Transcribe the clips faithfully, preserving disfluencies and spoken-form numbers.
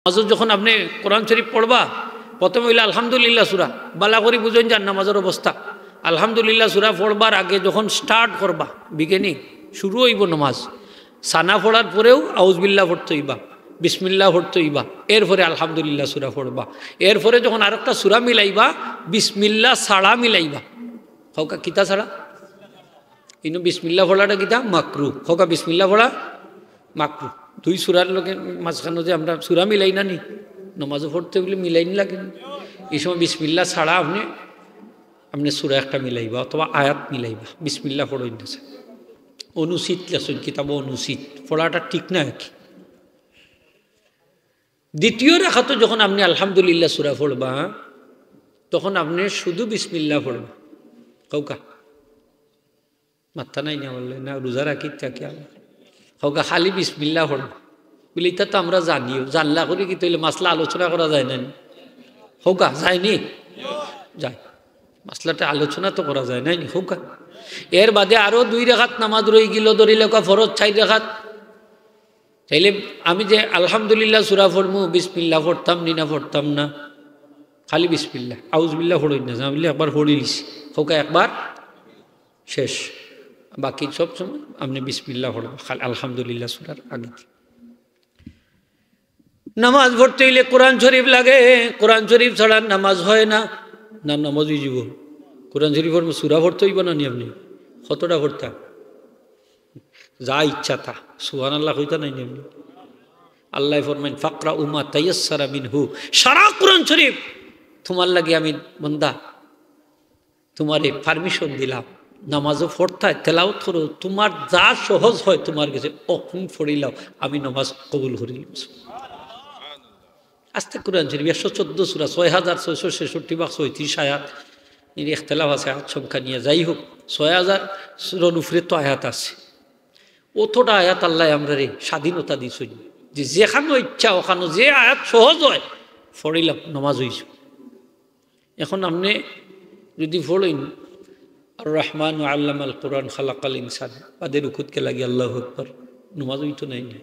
নামাজো যখন আপনে কোরআন শরীফ পড়বা, প্রথমে অইলা আলহামদুলিল্লাহ সূরা, বালা করি বুঝইন যার নামাজর অবস্থা। আলহামদুলিল্লাহ সূরা পড়বার আগে যখন start করবা, beginning, শুরু অইবো নামাজ, সানা পড়ার পরেউ আউজবিল্লাহ পড়তে অইবা, বিসমিল্লাহ পড়তে অইবা, এরপরে আলহামদুলিল্লাহ সূরা পড়বা। এরপরে যখন আরেকটা সূরা মিলাইবা, বিসমিল্লাহ ছাড়া মিলাইবা। কউক্কা, কিতা ছাড়া? ইনো বিসমিল্লাহ পড়াটা কিতা? মাকরু। কউক্কা, বিসমিল্লাহ পড়া মাকরু। দুই সূরার লগে মাঝখানো যে আমরা সূরা মিলাই না নি, নামাজো পড়তে অইলে মিলাইন লাগে নি। ই সময় বিসমিল্লাহ ছাড়া আপনে, আপনে সূরা একটা মিলাইবা অথবা আয়াত মিলাইবা, বিসমিল্লাহ পড়ইন না। অনুচিত লেখছইন কিতাবো, অনুচিত, পড়াটা ঠিক না আর কি। দ্বিতীয় রাকাতো যখন আপনে আলহামদুলিল্লাহ সূরা পড়বা, তখন আপনে শুধু বিসমিল্লাহ পড়বা। কউক্কা, মাত্তা নাই না বললে, না রোজা রাখি থাকি আমি। কউক্কা, খালি বিসমিল্লাহ পড়বা। বলে, ইতা তো আমরা জানিও, জানলা করি কিতা অইলে মাসলা আলোচনা করা যায় না নি? কউক্কা, যায় নি? যায়। মাসলাটা আলোচনা তো করা যায়, নায় নি? কউক্কা। এর বাদে আরো দুই রাকাত নামাজ রইগেলো, ধরি লেখা ফরজ চাইর রাকাত। তাইলে আমি যে আলহামদুলিল্লাহ সূরা পড়মু, বিসমিল্লাহ পড়তাম নি না পড়তাম না? খালি বিসমিল্লাহ, আউজুবিল্লাহ পড়ইন না, আমি একবার পড়িলিছি। কউক্কা, একবার শেষ, বাকি সব সময় আপনে বিসমিল্লাহ পড়বা, খালি আলহামদুলিল্লাহ সূরার আগে। নামাজ পড়তে অইলে কোরআন শরীফ লাগে, কোরআন শরীফ ছাড়া নামাজ হয় না। না, নামাজ অইযিবো। কোরআন শরীফর সূরা পড়তে অইবো না নি আপনে? কতটা পড়তা? যা ইচ্ছা তা। সুবহানাল্লাহ কইতা নায় নি আপনে? আল্লায় ফরমাইন, "ফাকরাউ মা তায়াসসারা মিনহু।" সারা কোরআন শরীফ তুমার লাগি আমি, বন্দা, তুমারে permission দিলাম, নামাজো পড়তায়, তেলাওয়াত করো, তুমার যা সহজ হয় তুমার গেছে, অখন পড়িলাও, আমি নামাজ কবুল করিলিমু। আস্তা কোরআন শরীফ, একশো চোদ্দ সূরা, ছয় হাজার ছয়শো ছেষট্টি বা ছয়ত্রিশ আয়াত, এর ইখতিলাফ আছে আয়াত সংখ্যা নিয়া। যাই হোক, ছয় হাজার সূরার উপরে তো আয়াত আছে। অতটা আয়াত আল্লায় আমরারে স্বাধীনতা দিছইন যে যেখানো ইচ্ছা অখানো যে আয়াত সহজ হয় পড়িলাম, নামাজ অইছে। অখন আপনে যুদি পড়ইন, "আর রহমান আল্লামাল কোরআন খালাকাল ইনসান", বাদে রুকুত গেলাগি, আল্লাহু আকবার, নামাজ অইতো নায় নি?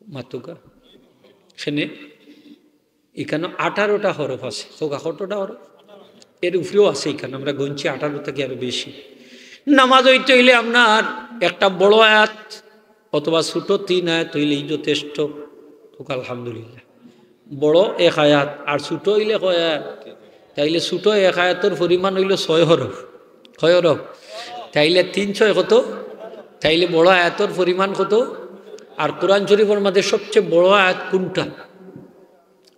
মাতুক্কা। কেনে? ইখানো আঠারোটা হরফ আছে। কউক্কা, কতটা হরফ? এর উপরেও আছে ইখানো, আমরা গনছি আঠারো থাকি আরো বেশি। নামাজ অইতে অইলে আপনার একটা বড় আয়াত অথবা ছোট তিন আয়াত অইলেই যথেষ্ট। কউক্কা, আলহামদুলিল্লাহ। বড় এক আয়াত, আর ছোট অইলে কয় আয়াত? তাইলে ছোট এক আয়াতর পরিমাণ অইলো ছয় হরফ। কয় হরফ? তাইলে তিন ছয় কত? তাইলে বড় আয়াতর পরিমাণ কত? আর কোরআন শরীফর মাঝে সবচেয়ে বড় আয়াত কুনটা?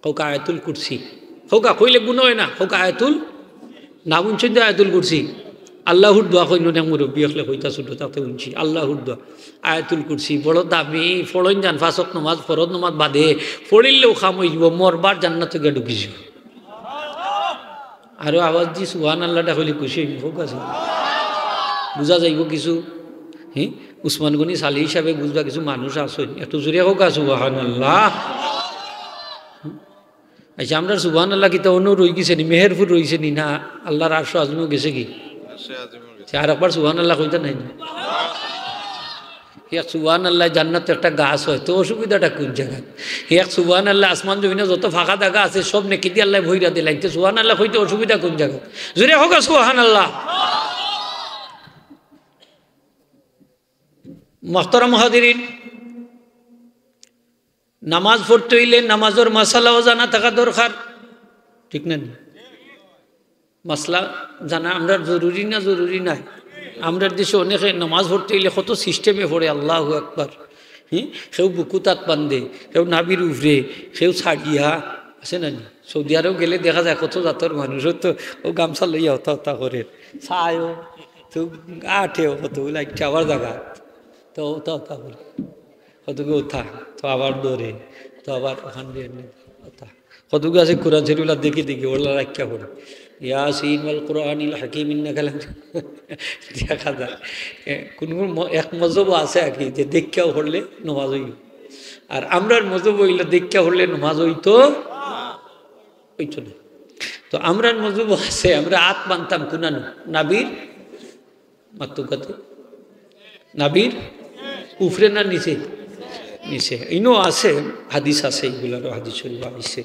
কউক্কা, আয়াতুল কুরসি। কউক্কা, কইলে গুনা অয় না। কউক্কা, আয়াতুল, না হুনছইন তো আয়াতুল কুরসি? আল্লাহুর দোয়া কইন না, মুরব্বি অকলে কইতা ছোট থাকতে হুনছি, আল্লাহুর দোয়া। আয়াতুল কুরসি বড় দামি, পড়ইন যান, পাঁচ ওয়াক্ত নামাজ, ফরজ নামাজ বাদে পড়িলেও কাম অইযিবো, মরবার জান্নাতো গিয়া ঢুকিযিবো। আরো আওয়াজ দি সুবহানাল্লাহটা কইলে খুশি অইবো, কউক্কা। বুঝা যাইবো কিছু, হি, উসমান গনি সালিহ হিসাবে বুঝবা কিছু মানুষ আছইন, একটু জোরে কউক্কা সুবহানাল্লাহ। আচ্ছা, আমরার সুবহানাল্লাহ কিতা অনো রইগেছে নি, মেহেরপুর রইছে নি, না আল্লাহর আরশে আজিমো গেছে গি? আরশে আজিমো গেছে। তে আরেকবার সুবহানাল্লাহ কইতা নায় নি? এক সুবহানাল্লাহ জান্নাতো একটা গাছ হয়, তে অসুবিধাটা কুন জাগাত? এক সুবহানাল্লাহ আসমান জমিনো যত ফাঁকা জাগা আছে সব নেকি দি আল্লায় ভইরা দিলাইন, তে সুবহানাল্লাহ কইতে অসুবিধা কুন জাগাত? জোরে কউক্কা সুবহানাল্লাহ। মুহতারাম হাজিরিন, নামাজ পড়তে অইলে নামাজর মাসালাও জানা থাকা দরকার, ঠিক না নি? মাসলা জানা আমরার জরুরি না জরুরি নায়? আমরার দেশো অনেকে নামাজ পড়তে অইলে কত system-এ পড়ে, আল্লাহু আকবার। হি, কেউ বুকুত আত বান্ধে, কেউ নাভির উপরে, কেউ ছাড়িয়া, আছে না নি? সৌদি আরব গেলে দেখা যায় কত জাতর মানুষ, অউ তো অউ গামছা লইয়া হতা হতা করে, চায়ও, তো আটেও কত, লাইটটা আবার জাগা, তো হতা হতা করে, কতগু উঠা, তো আবার ধরে, তো আবার অখান দিয়া নি, হতা। কতগু আছে কোরআন শরীফ অলা দেখি দেখি, অলা রাখিয়া পড়ে। ইয়াসিন ওয়াল কোরআনিল হাকিম ইন্নাকা লা-, দেখা যায়। এ, কুনু ম-, এক মজহবো আছে আর কি, যে দেখিয়াও পড়লে নামাজ অইবো। আর আমরার মজহব অইলো দেখিয়া পড়লে নামাজ অইতো, অইতো না। তো আমরার মজহবো আছে, আমরা আত বানতাম কুনানো? নাভির মাতুক্কা তে? নাভির উপরে না নিচে? নিচে। ইনো আছে, হাদিস আছে, এগুলারও হাদিস শরীফ আইছে।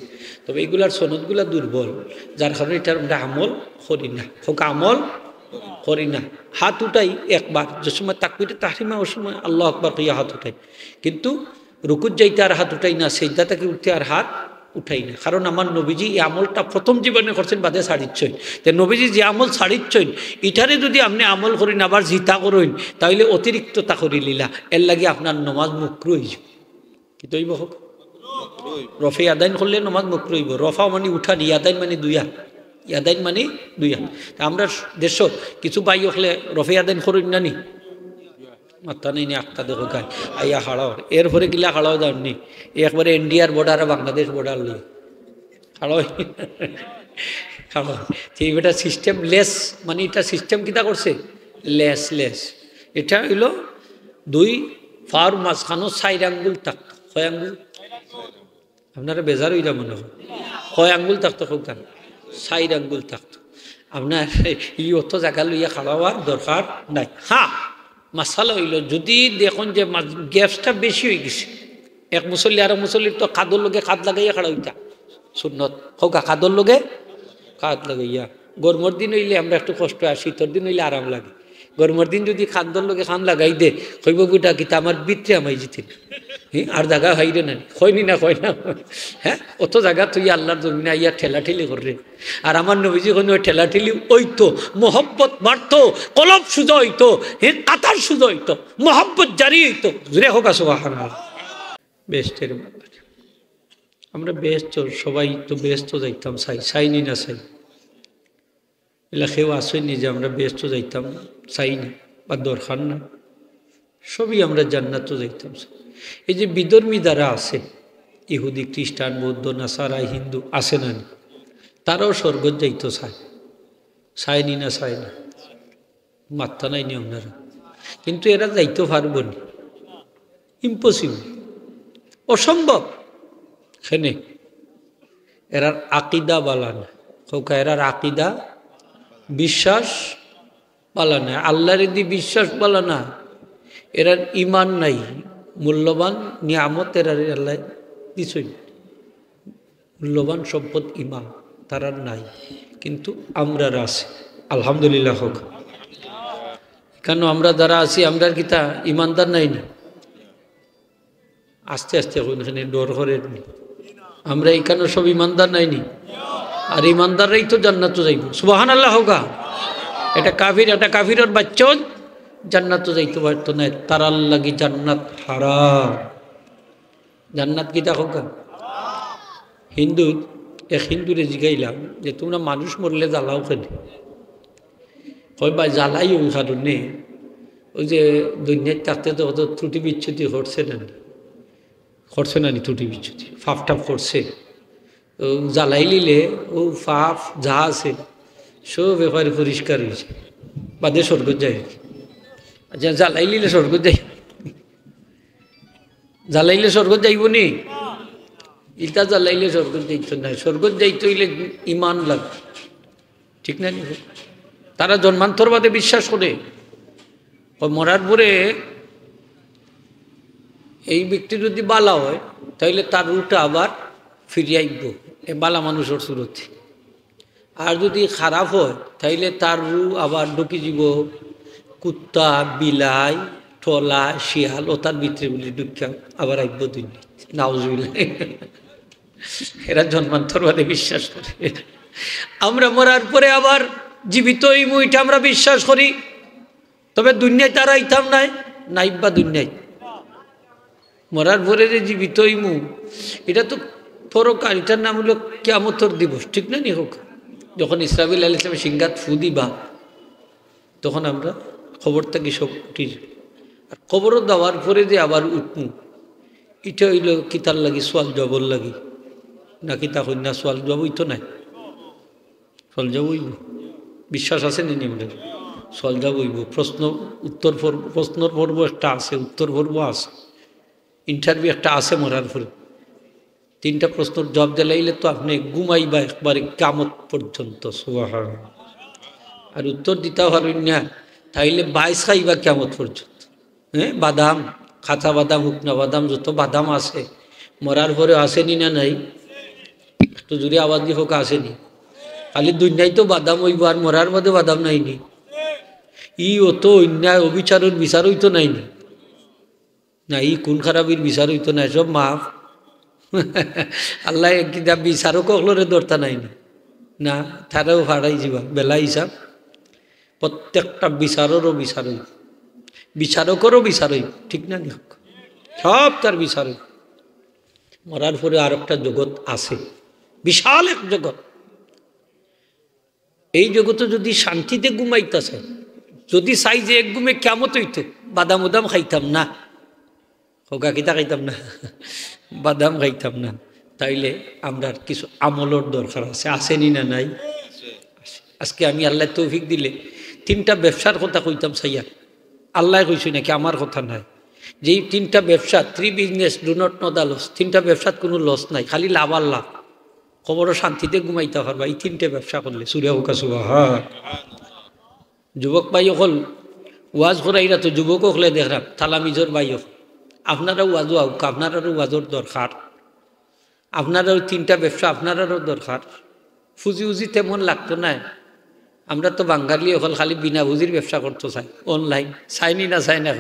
তবে এগুলার সনদগুলা দুর্বল, যার কারণে ইটার আমরা আমল করি না। কউক্কা, আমল করি না। হাত উঠাই একবার, যে সময় তাকবীরে তাহরিমা, ওই সময় আল্লাহু আকবার কইয়া হাত উঠাই, কিন্তু রুকুত যাইতে আর হাত উঠাই না, সেজদা থাকি উঠতে আর হাত উঠাই না। কারণ আমার নবীজি এই আমলটা প্রথম জীবনে করছেন, বাদে ছাড়িচ্ছইন। তে নবীজি যে আমল ছাড়িচ্ছইন, ইটারে যদি আপনে আমল করইন, আবার জিতা করইন, তাইলে অতিরিক্ততা করিলিলা, এর লাগি আপনার নমাজ মকরু অইযিবো। কিতা অইবো কউক্কা? রফে ইয়াদাইন করলে নমাজ মকরু অইবো। রফা মানে উঠানি, ইয়াদাইন মানে দুইয়া, ইয়াদাইন মানে দুইয়া। তে আমরা দেশো কিছু ভাই অকলে রফে ইয়াদাইন করইন না নি? মাত্তা নাই নি, আক্কা দেখো গাই। আইয়া খাড়া অর। এরপরে গিলা খাড়া অর যার নি। একবারে ইন্ডিয়ার border আর বাংলাদেশ border লইয়া। খাড়া অর। খাড়া অর। তে ইটা system less, মানে ইটা system কিতা করছে? Less, less। ইটা অইলো দুই পাওর মাঝখানো চাইর আঙ্গুল থাকতো। কয় আঙ্গুল? আপনারা বেজার অইরা মনে অয়। কয় আঙ্গুল থাকতো কউক্কা? চাইর আঙ্গুল থাকতো। আপনার ই অত জাগা লইয়া খাড়া অওয়ার দরকার নাই। হ্যাঁ, মাসালা অইলো, যদি দেখইন যে মা-, gapsটা বেশি অইগেছে, এক মুসল্লি আরক মুসল্লির তো কাঁধর লগে কাঁধ লাগাইয়া খাড়া অইতা সুন্নত। কউক্কা, কাঁধর লগে কাঁধ লাগাইয়া। গরমর দিন অইলে আমরা একটু কষ্ট অয়, আর শীতর দিন অইলে আরাম লাগে। গরমর দিন যদি কাঁধর লগে কাঁধ লাগাই দে, কইবো, "বেটা, কিতা আমার ভিতরে হামাই যিতে না?" হে, আর জাগা পাইরে না নি? কয় নি না, কয় না? হ্যাঁ, অত জাগা থইয়া আল্লাহর জমিনে আইয়া ঠেলাঠেলি কররে। আর আমার নবীজি কইন, ওই ঠেলাঠেলি অইতো, মহব্বত বাড়তো, কলব সুজা অইতো, হে, কাতার সুজা অইতো, মহব্বত জারি অইতো। জোরে কউক্কা সুবহানাল্লাহ। বেহেশতের ব্যাপার। আমরা বেহেশত, সবাই তো বেহেশত যাইতাম চাই, চাই নি না চাই? ইলা কেউ আছইন নি যে আমরা বেহেশত যাইতাম চাই না বা দরকার না? সবই আমরা জান্নাতো যাইতাম চাই। এই যে বিধর্মী যারা আছে, ইহুদি, খ্রিস্টান, বৌদ্ধ, নাসারা, হিন্দু, আছে না নি? তারাও স্বর্গত যাইতো চায়, চায় নি না চায় না? মাত্তা নাই নি আপনারা। কিন্তু এরা যাইতো পারবো নি, impossible, অসম্ভব। কেনে? এরার আকিদা বালা না। কউক্কা, এরার আকিদা, বিশ্বাস বালা না। আল্লাহরে দি বিশ্বাস বালা না। এরার ইমান নাই। মূল্যবান নিয়ামত এরারে আল্লায় দিছইন। মূল্যবান সম্পদ ইমান, তারার নাই। কিন্তু আমরার আছে। আলহামদুলিল্লাহ কউক্কা। কেনে আমরা যারা আছি, আমরার কিতা ইমানদার নাই নি? আস্তে আস্তে কইন, কেনে ডর করের নি? আমরা ইখানো সব ইমানদার নায় নি? আর ইমানদাররাই তো জান্নাতো যাইবো। সুবহানাল্লাহ কউক্কা। একটা কাফির, একটা কাফিরর বাইচ্চাও জান্নাতো যাইতো পারতো নায়, তারার লাগি জান্নাত হারাম। জান্নাত কিতা কউক্কা? হিন্দু, এক হিন্দুরে জিগাইলাম যে, "তুমরা মানুষ মরলে জ্বালাও কেনে?" কয়, "ভাই, জ্বালাই ওই কারণে, ওই যে দুনিয়াত থাকতে তো অত ত্রুটি বিচ্যুতি করছে না নি, করছে না নি ত্রুটি বিচ্যুতি, ফাফ টাফ করছে, তো জ্বালাইলিলে ও ফাফ যা আছে সব ব্যাপারে পরিষ্কার অইছে, বাদে স্বর্গত যায়।" আচ্ছা, জ্বালাইলিলে স্বর্গত যায়? জ্বালাইলে স্বর্গত যাইবো নি? ইটা জ্বালাইলে স্বর্গত যাইতো নায়। স্বর্গত যাইতে অইলে ইমান লাগে, ঠিক না নি? তারা জন্মান্তরবাদে বিশ্বাস করে। ও মরার পরে এই ব্যক্তি যদি বালা হয়, তাইলে তার রুহটা আবার ফিরিয়া আইবো, এ বালা মানুষর সুরতে। আর যদি খারাপ হয়, তাইলে তার রুহ আবার ঢুকি যিবো কুত্তা, বিলাই, ঠলা, শিয়াল, ও তার ভিতরে বুলি ঢুকিয়া আবার আইবো দুনিয়াত। নাউজুবিল্লাহ। এরা জন্মান্তরবাদে বিশ্বাস করে। আমরা মরার পরে আবার জীবিত অইমু, ইটা আমরা বিশ্বাস করি। তবে দুনিয়াত আর আইতাম নায়, নাইবা দুনিয়াত। মরার পরে যে জীবিত অইমু, ইটা তো পরকাল, ইটার নাম অইলো কিয়ামতর দিবস, ঠিক না নি কউক্কা? যখন ইসরাফিল আলাইহিস সালামে শিংগাত ফু দিবা, তখন আমরা কবর থাকি সব উঠি যাই। আর কবরো যাওয়ার পরে যে আবার উঠমু, ইটা অইলো কিতার লাগি? সওয়াল জওয়াবর লাগি। না কিতা কইন না, সওয়াল জওয়াব অইতো নায়? সওয়াল জওয়াব অইবো। বিশ্বাস আছে নি আমরার? সওয়াল জওয়াব অইবো। প্রশ্ন উত্তর পর্ব, প্রশ্নর পর্ব একটা আছে, উত্তর পর্ব আছে, interview একটা আছে মরার পরে। তিনটা প্রশ্নর জওয়াব দিলাইলে তো আপনে ঘুমাইবা একবারে কিয়ামত পর্যন্ত। সুবহানাল্লাহ। আর উত্তর দিতা পারইন না, তাইলে বাইস খাইবা কিয়ামত পর্যন্ত। হ্যাঁ, বাদাম। কাঁচা বাদাম, হুকনা বাদাম, যত বাদাম আছে, মরার পরে আছে নি না নাই? একটু জোরে আওয়াজ দি কউক্কা, আছে নি? খালি দুনিয়াত তো বাদাম অইবো, আর মরার বাদে বাদাম নাই নি? ই অত অন্যায় অবিচারর বিচার অইতো নায় নি? না, ই খুন খারাপির বিচার অইতো নায়, সব মাফ। আল্লায় কিতা বিচারক অকলরে ধরতা নায় নি? না, তারাও ফাড়াই যিবা, বেলা হিসাব। প্রত্যেকটা বিচাররও বিচার অইবো, বিচারকরও বিচার অইবো, ঠিক না নি? সব তার বিচার অইবো। মরার পরে আর একটা জগৎ আছে, বিশাল এক জগৎ। এই জগতো যদি শান্তিতে ঘুমাইতা চাই, যদি চাই যে এক ঘুমে কিয়ামত অইতো, বাদাম উদাম খাইতাম না, কউক্কা, কিতা খাইতাম না? বাদাম খাইতাম না। তাইলে আমরার কিছু আমলর দরকার আছে, আছে নি না নাই? আজকে আমি আল্লায় তৌফিক দিলে তিনটা ব্যবসার কথা কইতাম চাইয়ার। আল্লায় কইছইন নাকি, আমার কথা নায়। যেই তিনটা ব্যবসা, three business do not know the loss, তিনটা ব্যবসাত কুনু loss নাই, খালি লাভ আর লাভ। কবরো শান্তিতে ঘুমাইতা পারবা ই তিনটা ব্যবসা করলে। জোরে কউক্কা সুবহান। যুবক ভাই অকল, ওয়াজ করাইরা তো যুবক অকলে দেখরাম, তালামিজর ভাই অকল, আপনারাও ওয়াজো আউক্কা, আপনারারও ওয়াজর দরকার, আপনারারও তিনটা ব্যবসা, আপনারারও দরকার। ফুজি উজি তেমন লাগতো নায়। আমরা তো বাঙালি অকল খালি বিনা ফুজির ব্যবসা করতো চাই, online, চাই নি না চাই না,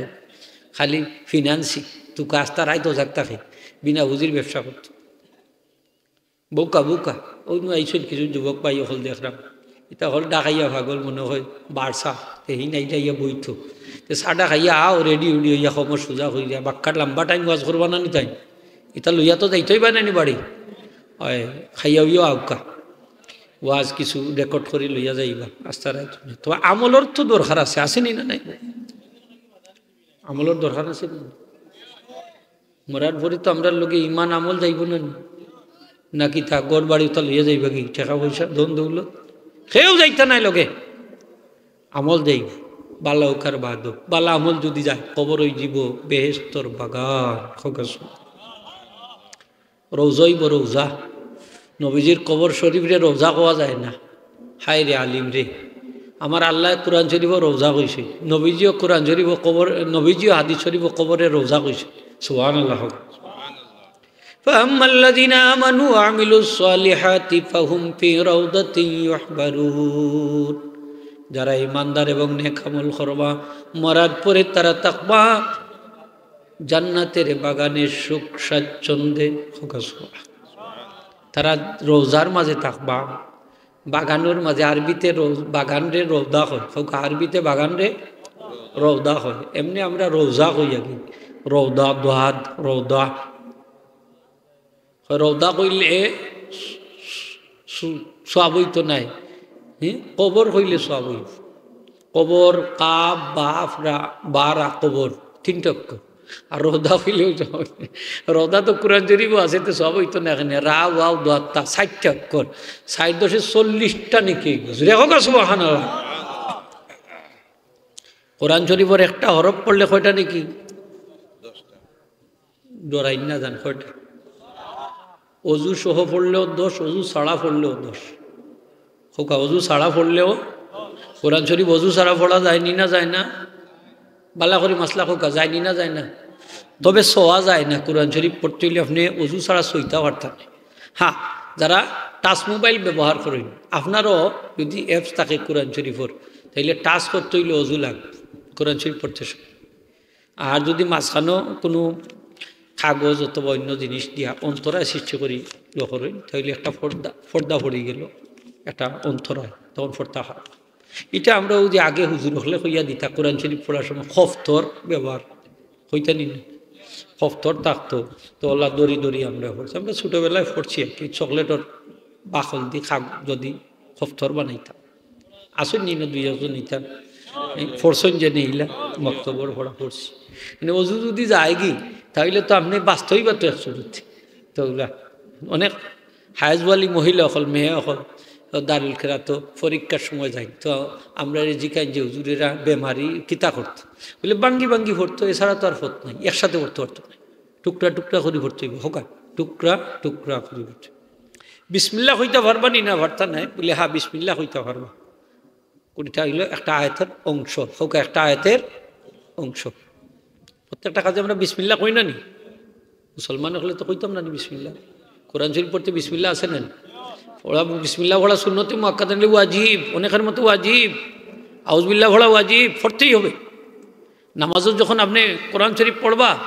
খালি finance-ই, তুকা আস্তা রাইত অজাগ থাকে, বিনা ফুজির ব্যবসা করতো। বউক্কা, বউক্কা। অউ নু আইছইন কিছু যুবক ভাই অকল দেখরাম। ইতা অকল ঢাকাইয়া পাগল মনো অয়, বারসা। তে হিন আইয়া আইয়া বইতো। তে চাটা খাইয়া আও, ready উডি অইয়া, কমর সোজা করিয়া। বাক্কা লাম্বা time ওয়াজ করবা না নি তাইন? ইতা লইয়া তো যাইতোউ বা নানি বাড়ি। অয়, খাইয়া অইয়া আউক্কা। ওয়াজ কিছু record করি লইয়া যাইবা। আস্তা রাইত। তো আমলর তো দরকার আছে, আছে নি না নাই? আমলর দরকার আছে নি? মরার পরে তো আমরার লগে ইমান আমল যাইবো না নি? নাকি তা ঘর বাড়ি উতা লইয়া যাইবা কি? টেকা পয়সা, ধন দৌলত? কেউ যাইতা নায় লগে। আমল যাইবো। বালা অউক আর বাদ অউক। বালা আমল যুদি যায়, কবর অইযিবো বেহেস্তর বাগান। কউক্কা সুবহান। রওজা অইবো রওজা। নবীজির কবর শরীফরে রওজা কওয়া যায় না। হায় রে আলিম রে, আমার আল্লায় কুরআন শরীফো রওজা কইছে, নবীজিও কুরআন শরীফো কবর, নবীজিও হাদিস শরীফো কবররে রওজা কইছে। সুবহানাল্লাহ। فأما الذين آمنوا وعملوا الصالحات فهم في روضة يحبرون। যারা ইমানদার এবং নেক আমল করবা, মরার পরে তারা থাকবা জান্নাতের বাগানে সুখ স্বাচ্ছন্দ্যে। কউক্কা সুবহান। তারা রওজার মাঝে থাকবা, বাগানর মাঝে। আরবিতে রৌ-, বাগানরে রৌদা কয়, কউক্কা, আরবিতে বাগানরে রৌদা কয়। এমনে আমরা রৌজা কই আর কি, রৌদা, দোয়াদ, রৌদা। রৌদা কইলে সু-, সওয়াব অইতো নায়, হি? কবর কইলে সওয়াব অইবো। কবর, কাফ, বাফ, রা, বা, রা, কবর, তিনটা অক্ষর। আর রৌদা কইলেও সওয়াব অইবো। রৌদা তো কুরআন শরীফো আছে, তে সওয়াব অইতো না কেনে? রা, ওয়াও, দোয়াদ, তা, চাইরটা অক্ষর। চাইর দশে চল্লিশটা নেকি অইবো। জোরে কউক্কা সুবহানাল্লাহ। কুরআন শরীফর একটা হরফ পড়লে কয়টা নেকি? ডরাইন না যান, কয়টা? অজু সহ পড়লেও দশ, অজু ছাড়া পড়লেও দশ। কউক্কা, অজু ছাড়া পড়লেও, কুরআন শরীফ অজু ছাড়া পড়া যায় নি না যায় না? বালা করি মাসলা কউক্কা, যায় নি না যায় না? তবে ছোঁয়া যায় না, কুরআন শরীফ পড়তে অইলে আপনে অজু ছাড়া ছুইতা পারতা নায়। হ্যাঁ, যারা touch mobile ব্যবহার করইন, আপনারও যুদি apps থাকে কুরআন শরীফর, তাইলে touch করতে অইলে অজু লাগবো কুরআন শরীফ পড়তে সময়। আর যুদি মাঝখানো কুনু কাগজ অথবা অইন্য জিনিস দিয়া অন্তরায় সৃষ্টি করি ইয়ে করইন, তাইলে একটা পর্দা, পর্দা পড়ি গেলো, একটা অন্তরায়, তখন পড়তা অয়। ইটা আমরা অউ যে আগে হুজুর অকলে কইয়া দিতা, কুরআন শরীফ পড়ার সময় খফতর ব্যবহার কইতা নি না? খফতর থাকতো, তো অলা ধরি ধরি আমরা পড়ছি। আমরা ছোটবেলায় পড়ছি আর কি, চকলেটর বাকল দি কাগ-, যুদি খফতর বানাইতা। আছইন নি না দুই একজন ইতা? এই পড়ছইন যে নি ইলা, মক্তবর পড়া পড়ছি। মানে অজু যুদি যায়গি, তাইলে তো আপনে বাঁচতই বা তো এক সুরুতে। তো অলা অনেক হায়েজ ওয়ালি মহিলা অকল, মেয়ে অকল, তো দারুল কেরাতো পরীক্ষার সময় যাইন। তো আমরারে জিকাইন যে, "হুজুর, এরা বেমারি, কিতা করতো?" বলে, "ভাঙ্গি ভাঙ্গি পড়তো, এছাড়া তো আর পথ নাই, একসাথে পড়তে পারতো না। টুকরা টুকরা করি পড়তে অইবো, কউক্কা, টুকরা টুকরা করি পড়তে অইবো।" "বিসমিল্লাহ কইতা পারবা নি না পারতা নায়?" বলে, "হ্যাঁ, বিসমিল্লাহ কইতা পারবা।" কুড়িটা অইলো একটা আয়াতের অংশ, কউক্কা, একটা আয়াতের অংশ। প্রত্যেকটা কাজে আমরা বিসমিল্লাহ কই না নি? মুসলমান অকলে তো কইতাম না নি বিসমিল্লাহ। কোরআন শরীফ পড়তে বিসমিল্লাহ আছে না নি? পড়া, বিসমিল্লাহ পড়া সুন্নতে মুআক্কাদা নাইলে ওয়াজিব, অনেকের মতে ওয়াজিব। আউজুবিল্লাহ পড়া ওয়াজিব, পড়তেই হবে। নামাজও যখন আপনে কোরআন শরীফ পড়বা,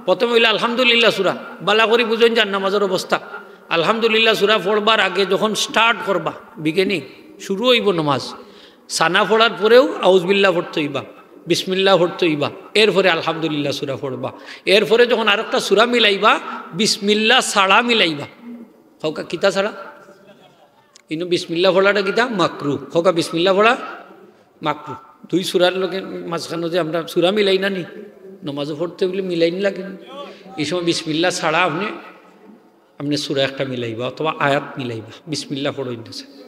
প্রথমে অইলে আলহামদুলিল্লাহ সূরা, বালা করি বুঝইন যার নামাজর অবস্থা। আলহামদুলিল্লাহ সূরা পড়বার আগে যখন start করবা, beginning, শুরু অইবো নামাজ, সানা পড়ার পরেউ আউজুবিল্লাহ পড়তে অইবা, বিসমিল্লাহ পড়তে অইবা, এরপরে আলহামদুলিল্লাহ সূরা পড়বা। এরপরে যখন আরেকটা সূরা মিলাইবা, বিসমিল্লাহ ছাড়া মিলাইবা। কউক্কা, কিতা ছাড়া? ইনো বিসমিল্লাহ পড়াটা কিতা? মাকরু। কউক্কা, বিসমিল্লাহ পড়া মাকরু। দুই সূরার লগে মাঝখানো যে আমরা সূরা মিলাই না নি, নামাজও পড়তে অইলে মিলাইন লাগে নি। এই সময় বিসমিল্লাহ ছাড়া আপনে, আপনে সূরা একটা মিলাইবা অথবা আয়াত মিলাইবা, বিসমিল্লাহ পড়ইন না।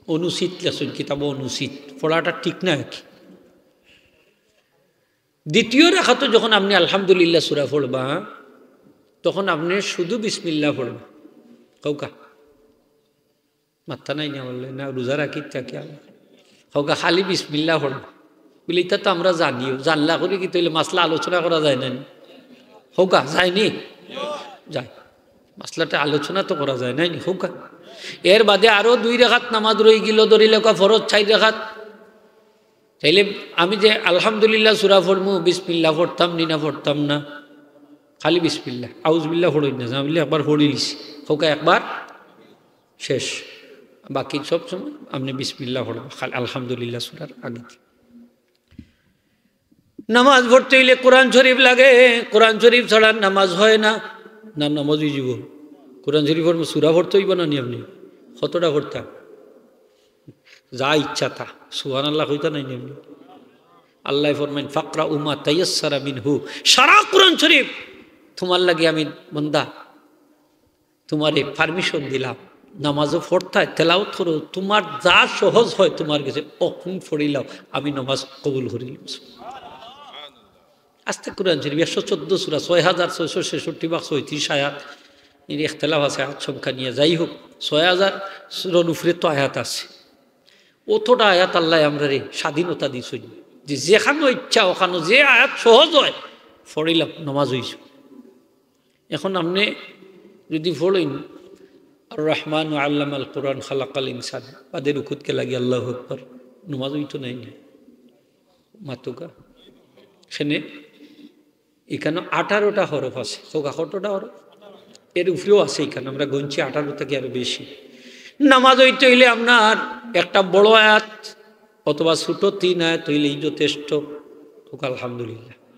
অনুচিত লেখছইন কিতাবো, অনুচিত পড়াটা ঠিক না আর কি। দ্বিতীয় রাকাতো যখন আপনে আলহামদুলিল্লাহ সূরা পড়বা, তখন আপনে শুধু বিসমিল্লাহ পড়বা। কউক্কা, মাত্তা নাই না বললে, না রোজা রাখি থাকি আমি। কউক্কা, খালি বিসমিল্লাহ পড়বা। বলে, ইতা তো আমরা জানিও, জানলা করি কিতা অইলে মাসলা আলোচনা করা যায় না নি? কউক্কা, যায়নি? যায়। মাসলাটা আলোচনা তো করা যায় না নি? কউক্কা। এর বাদে আরো দুই রাকাত নামাজ রইগেলো, ধরিলাউক্কা ফরজ চাইর রাকাত। তাইলে আমি যে আলহামদুলিল্লাহ সূরা পড়মু, বিসমিল্লাহ পড়তাম নি না পড়তাম না? খালি বিসমিল্লাহ, আউজুবিল্লাহ পড়ইন না, আমি বলি একবার পড়িলিছি, কউক্কা একবার শেষ। বাকি সব সময় আপনে বিসমিল্লাহ পড়বা, খালি আলহামদুলিল্লাহ সূরার আগে। নামাজ পড়তে অইলে কোরআন শরীফ লাগে, কোরআন শরীফ ছাড়া নামাজ হয় না। না, নামাজ অইযিবো। কোরআন শরীফর সূরা পড়তে অইবো না নি আপনে? কতটা পড়তা? যা ইচ্ছা তা। সুবহানাল্লাহ কইতা নাই নি আপনে? আল্লায় ফরমাইন, "ফাকরাউ মা তায়াসসারা মিনহু।" সারা কোরআন শরীফ তুমার লাগি আমি, বন্দা, তুমারে permission দিলাম, নামাজও পড়তায়, তেলাওয়াত করো, তুমার যা সহজ হয় তুমার গেছে, অখন পড়িলাও, আমি নামাজ কবুল করিলিমু। আস্তে কোরআন শরীফ, একশো চোদ্দ সূরা, ছয় হাজার ছয়শো ছেষট্টি বা ছয়ত্রিশ আয়াত, এর ইখতিলাফ আছে আয়াত সংখ্যা নিয়া। যাই হোক, ছয় হাজার সূরার উপরে তো আয়াত আছে। অতটা আয়াত আল্লায় আমরারে স্বাধীনতা দিছইন যে যেখানো ইচ্ছা অখানো যে আয়াত সহজ হয় পড়িলাম, নামাজ অইছে। এখন আপনে যদি পড়ইন, "আর রহমান আল্লামাল কোরআন খালাকাল ইনসান", বাদে রুকুত গেলাগি, আল্লাহু আকবার, নামাজ অইতো নায় নি? মাতুক্কা। এখানে, এখানো আঠারোটা হরফ আছে। কউক্কা, কতটা হরফ? এর উপরেও আছে এখানো, আমরা গুনছি আঠারো থাকি আরো বেশি। নামাজ অইতে অইলে আপনার একটা বড় আয়াত অথবা ছোট তিন আয়াত অইলেই যথেষ্ট। কউক্কা আলহামদুলিল্লাহ।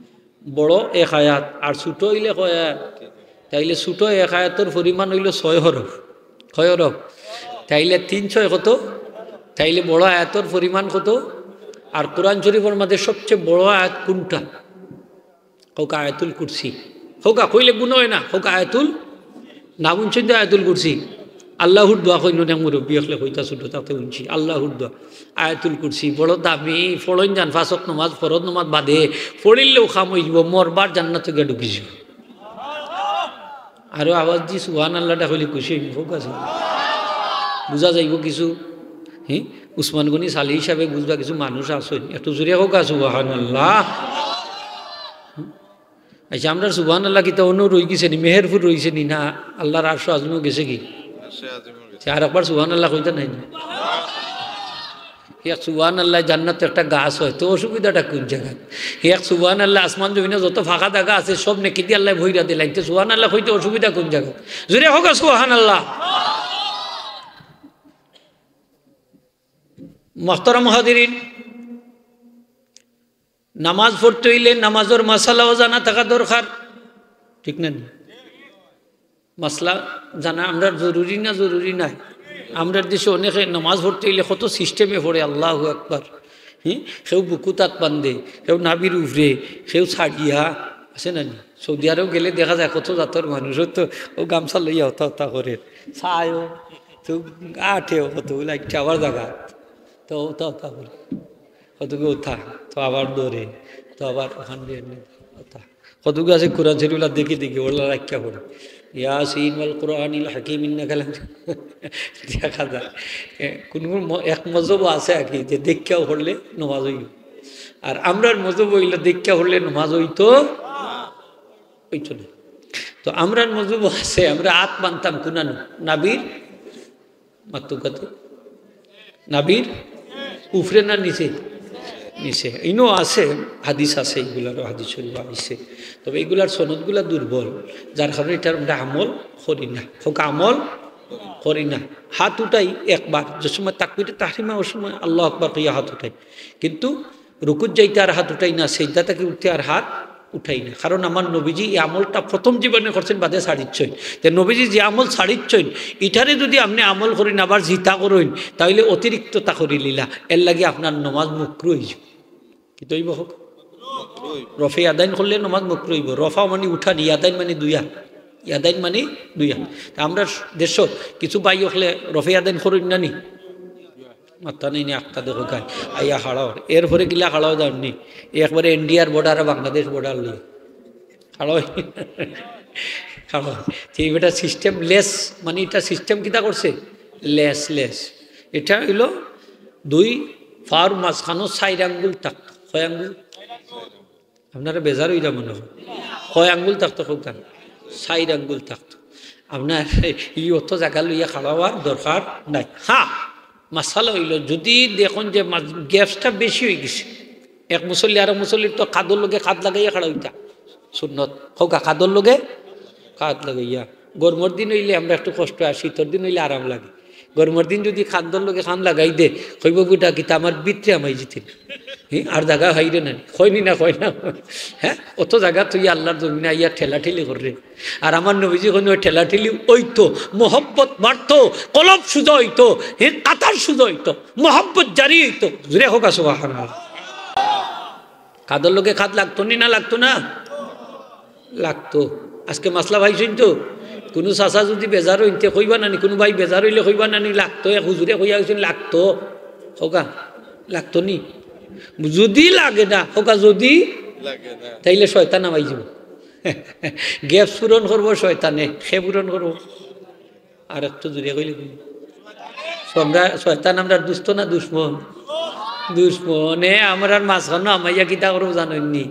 বড় এক আয়াত, আর ছোট অইলে কয় আয়াত? তাইলে ছোট এক আয়াতর পরিমাণ অইলো ছয় হরফ। কয় হরফ? তাইলে তিন ছয় কত? তাইলে বড় আয়াতর পরিমাণ কত? আর কোরআন শরীফর মাঝে সবচেয়ে বড় আয়াত কোনটা? কউক্কা আয়াতুল কুরসি। কউক্কা, কইলে গুনা অয় না, কউক্কা আয়াতুল, না গুনছইন তো আয়াতুল কুরসি। আল্লাহুর দোয়া কইন না, মুরব্বি অকলে কইতা ছোট থাকতে হুনছি, আল্লাহুর দোয়া। আয়াতুল কুরসি বড় দামি, পড়ইন যান, পাঁচ ওয়াক্ত নামাজ, ফরজ নামাজ বাদে পড়িলেও কাম অইযিবো, মরবার জান্নাতো গিয়া ঢুকি যিবো। আরো আওয়াজ দি সুবহানাল্লাহটা কইলে খুশি অইবো, কউক্কা সুবহানাল্লাহ। বুঝা যাইবো কিছু, হি? উসমান গনি সালেহী হিসাবে বুঝবা কিছু মানুষ আছইন, একটু জোরে কউক্কা সুবহানাল্লাহ। আচ্ছা, আমরার সুবহানাল্লাহ কিতা অনো রইগেছে নি, মেহেরপুর রইছে নি, না আল্লাহর আরশো আজিমও গেছেগি? আরশে আজিমও গেছে। তে আর একবার সুবহানাল্লাহ কইতা নায় নি? এক সুবহানাল্লাহ জান্নাতো একটা গাছ হয়, তে অসুবিধাটা কোন জাগাত? এক সুবহানাল্লাহ আসমান জমিনো যত ফাঁকা জাগা আছে সব নেকি দি আল্লায় ভইরা দিলাইন, তে সুবহানাল্লাহ কইতে অসুবিধা কোন জাগাত? জোরে কউক্কা সুবহানাল্লাহ। মুহতারাম হাজিরিন, নামাজ পড়তে অইলে নামাজর মাসালাও জানা থাকা দরকার, ঠিক না নি? মাসলা জানা আমরার জরুরি না জরুরি নায়? আমরার দেশো অনেকে নামাজ পড়তে অইলে কত system-এ পড়ে, আল্লাহু আকবার। হি? কেউ বুকুত আত বান্ধে, কেউ নাভির উপরে, কেউ ছাড়িয়া, আছে না নি? সৌদি আরব গেলে দেখা যায় কত জাতর মানুষ, অউ তো অউ গামছা লইয়া হতা হতা করে, চায়ও, তো আটেও কত, লাইটটা আবার জাগাত, তো হতা হতা করে। কতগু উঠা, তো আবার ধরে, তো আবার অখান দিয়া এমনে উঠা। কতগু আছে কোরআন শরীফ ওলা দেখি দেখি, ওলা রাখিয়া পড়ে। ইয়াসিন ওয়াল কোরআনিল হাকিম ইন্নাকা লা-, দেখা যায়। এ, কুনু কুনু ম-, এক মজহবও আছে আর কি, যে দেখিয়াও পড়লে নামাজ অইবো। আর আমরার মজহব অইলো দেখিয়া পড়লে নামাজ অইতো। অইতো না। তো আমরার মজহবো আছে, আমরা আত বানতাম কুনানো? নাভির, মাততো কথা, নাভির উপরে না নিচে? নিচে। ইনো আছে, হাদিস আছে, ইগুলারও হাদিস শরীফ আছে। তবে ইগুলার সনদগুলা দুর্বল, যার কারণে ইটার আমরা আমল করি না। কউক্কা, আমল করি না। হাত উঠাই একবার, যে সময় তাকবীরে তাহরিমা, ওই সময় আল্লাহু আকবার কইয়া হাত উঠাই, কিন্তু রুকুত যাইতে আর হাত উঠাই না, সেজদা থাকি উঠতে আর হাত উঠাই না। কারণ আমার নবীজি এই আমলটা প্রথম জীবনে করছইন, বাদে ছাড়িছইন। তে নবীজি যে আমল ছাড়িছইন, ইটারে যুদি আপনে আমল করইন, আবার জিতা করইন, তাইলে অতিরিক্ততা করিলিলা, এর লাগি আপনার নমাজ মকরু অইযিবো। কিতা অইবো কউক্কা? রফে ইয়াদাইন করলে নমাজ মকরু অইবো। রফা মানে উঠানি, ইয়াদাইন মানে দুইয়া, ইয়াদাইন মানে দুইয়া। তে আমরার দেশো কিছু ভাই অকলে রফে ইয়াদাইন করইন না নি? মাতইন না নি, আখতা দেখো গাই। আইয়া খাড়া অর। এরপরে কিলা খাড়া অর জানইন নি? একবারে ইন্ডিয়ার border আর বাংলাদেশ border লইয়া খাড়া অর। খাড়া অর। তে ইটা system less, মানে ইটা system কিতা করছে? Less, less। ইটা অইলো দুই পাওর মাঝখানো চাইর আঙ্গুল থাকতো। কয় আঙ্গুল? আপনারা বেজার অইরা মনে অয়। কয় আঙ্গুল থাকতো কউক্কা? চাইর আঙ্গুল থাকতো। আপনার ই অত জাগা লইয়া খাড়া অওয়ার দরকার নাই। হ্যাঁ, মাসালা অইলো, যুদি দেখইন যে মা-, gapsটা বেশি অইগেছে, এক মুসল্লি আরক মুসল্লির তো কাঁধর লগে কাঁধ লাগাইয়া খাড়া অইতা সুন্নত। কউক্কা, কাঁধর লগে কাঁধ লাগাইয়া। গরমর দিন অইলে আমরা একটু কষ্ট, আর শীতর দিন অইলে আরাম লাগে। গরমর দিন যুদি কান্দর লগে কান লাগাই দে, কইবো, "বেটা, কিতা আমার ভিতরে হামাই যিতে না? হে, আর জাগা হাইরে না নি?" কয় নি না, কয় না? হ্যাঁ, অত জাগা তুই আল্লাহর জমিনে আইয়া ঠেলাঠেলি কররে। আর আমার নবীজি কইন, "ওই ঠেলাঠেলি অইতো, মহব্বত বাড়তো, কলব সুজা অইতো, হে, কাতার সুজা অইতো, মহব্বত জারি অইতো।" জুরে কউক্কা সুবহানাল্লাহ। কাঁধর লগে কাঁধ লাগতো নি না লাগতো না? লাগতো। আজকে মাসলা পাইছইন তো? কুনু চাচা যুদি বেজার অইন তে কইবা না নি, কুনু ভাই বেজার অইলে কইবা না নি, "লাগতো, এক হুজুরে কইয়া গেছইন, লাগতো।" কউক্কা, লাগতো নি? যুদি লাগে না, কউক্কা, যুদি লাগে না। তাইলে শয়তান হামাই যিবো। Gaps পূরণ করবো শয়তানে, কে পূরণ করবো? আর একটু জুরে কইলে কি? আমরা, শয়তান আমরার দুস্ত না দুশমন? দুশমনে আমরার মাঝখানো হামাইয়া কিতা করবো জানইন নি?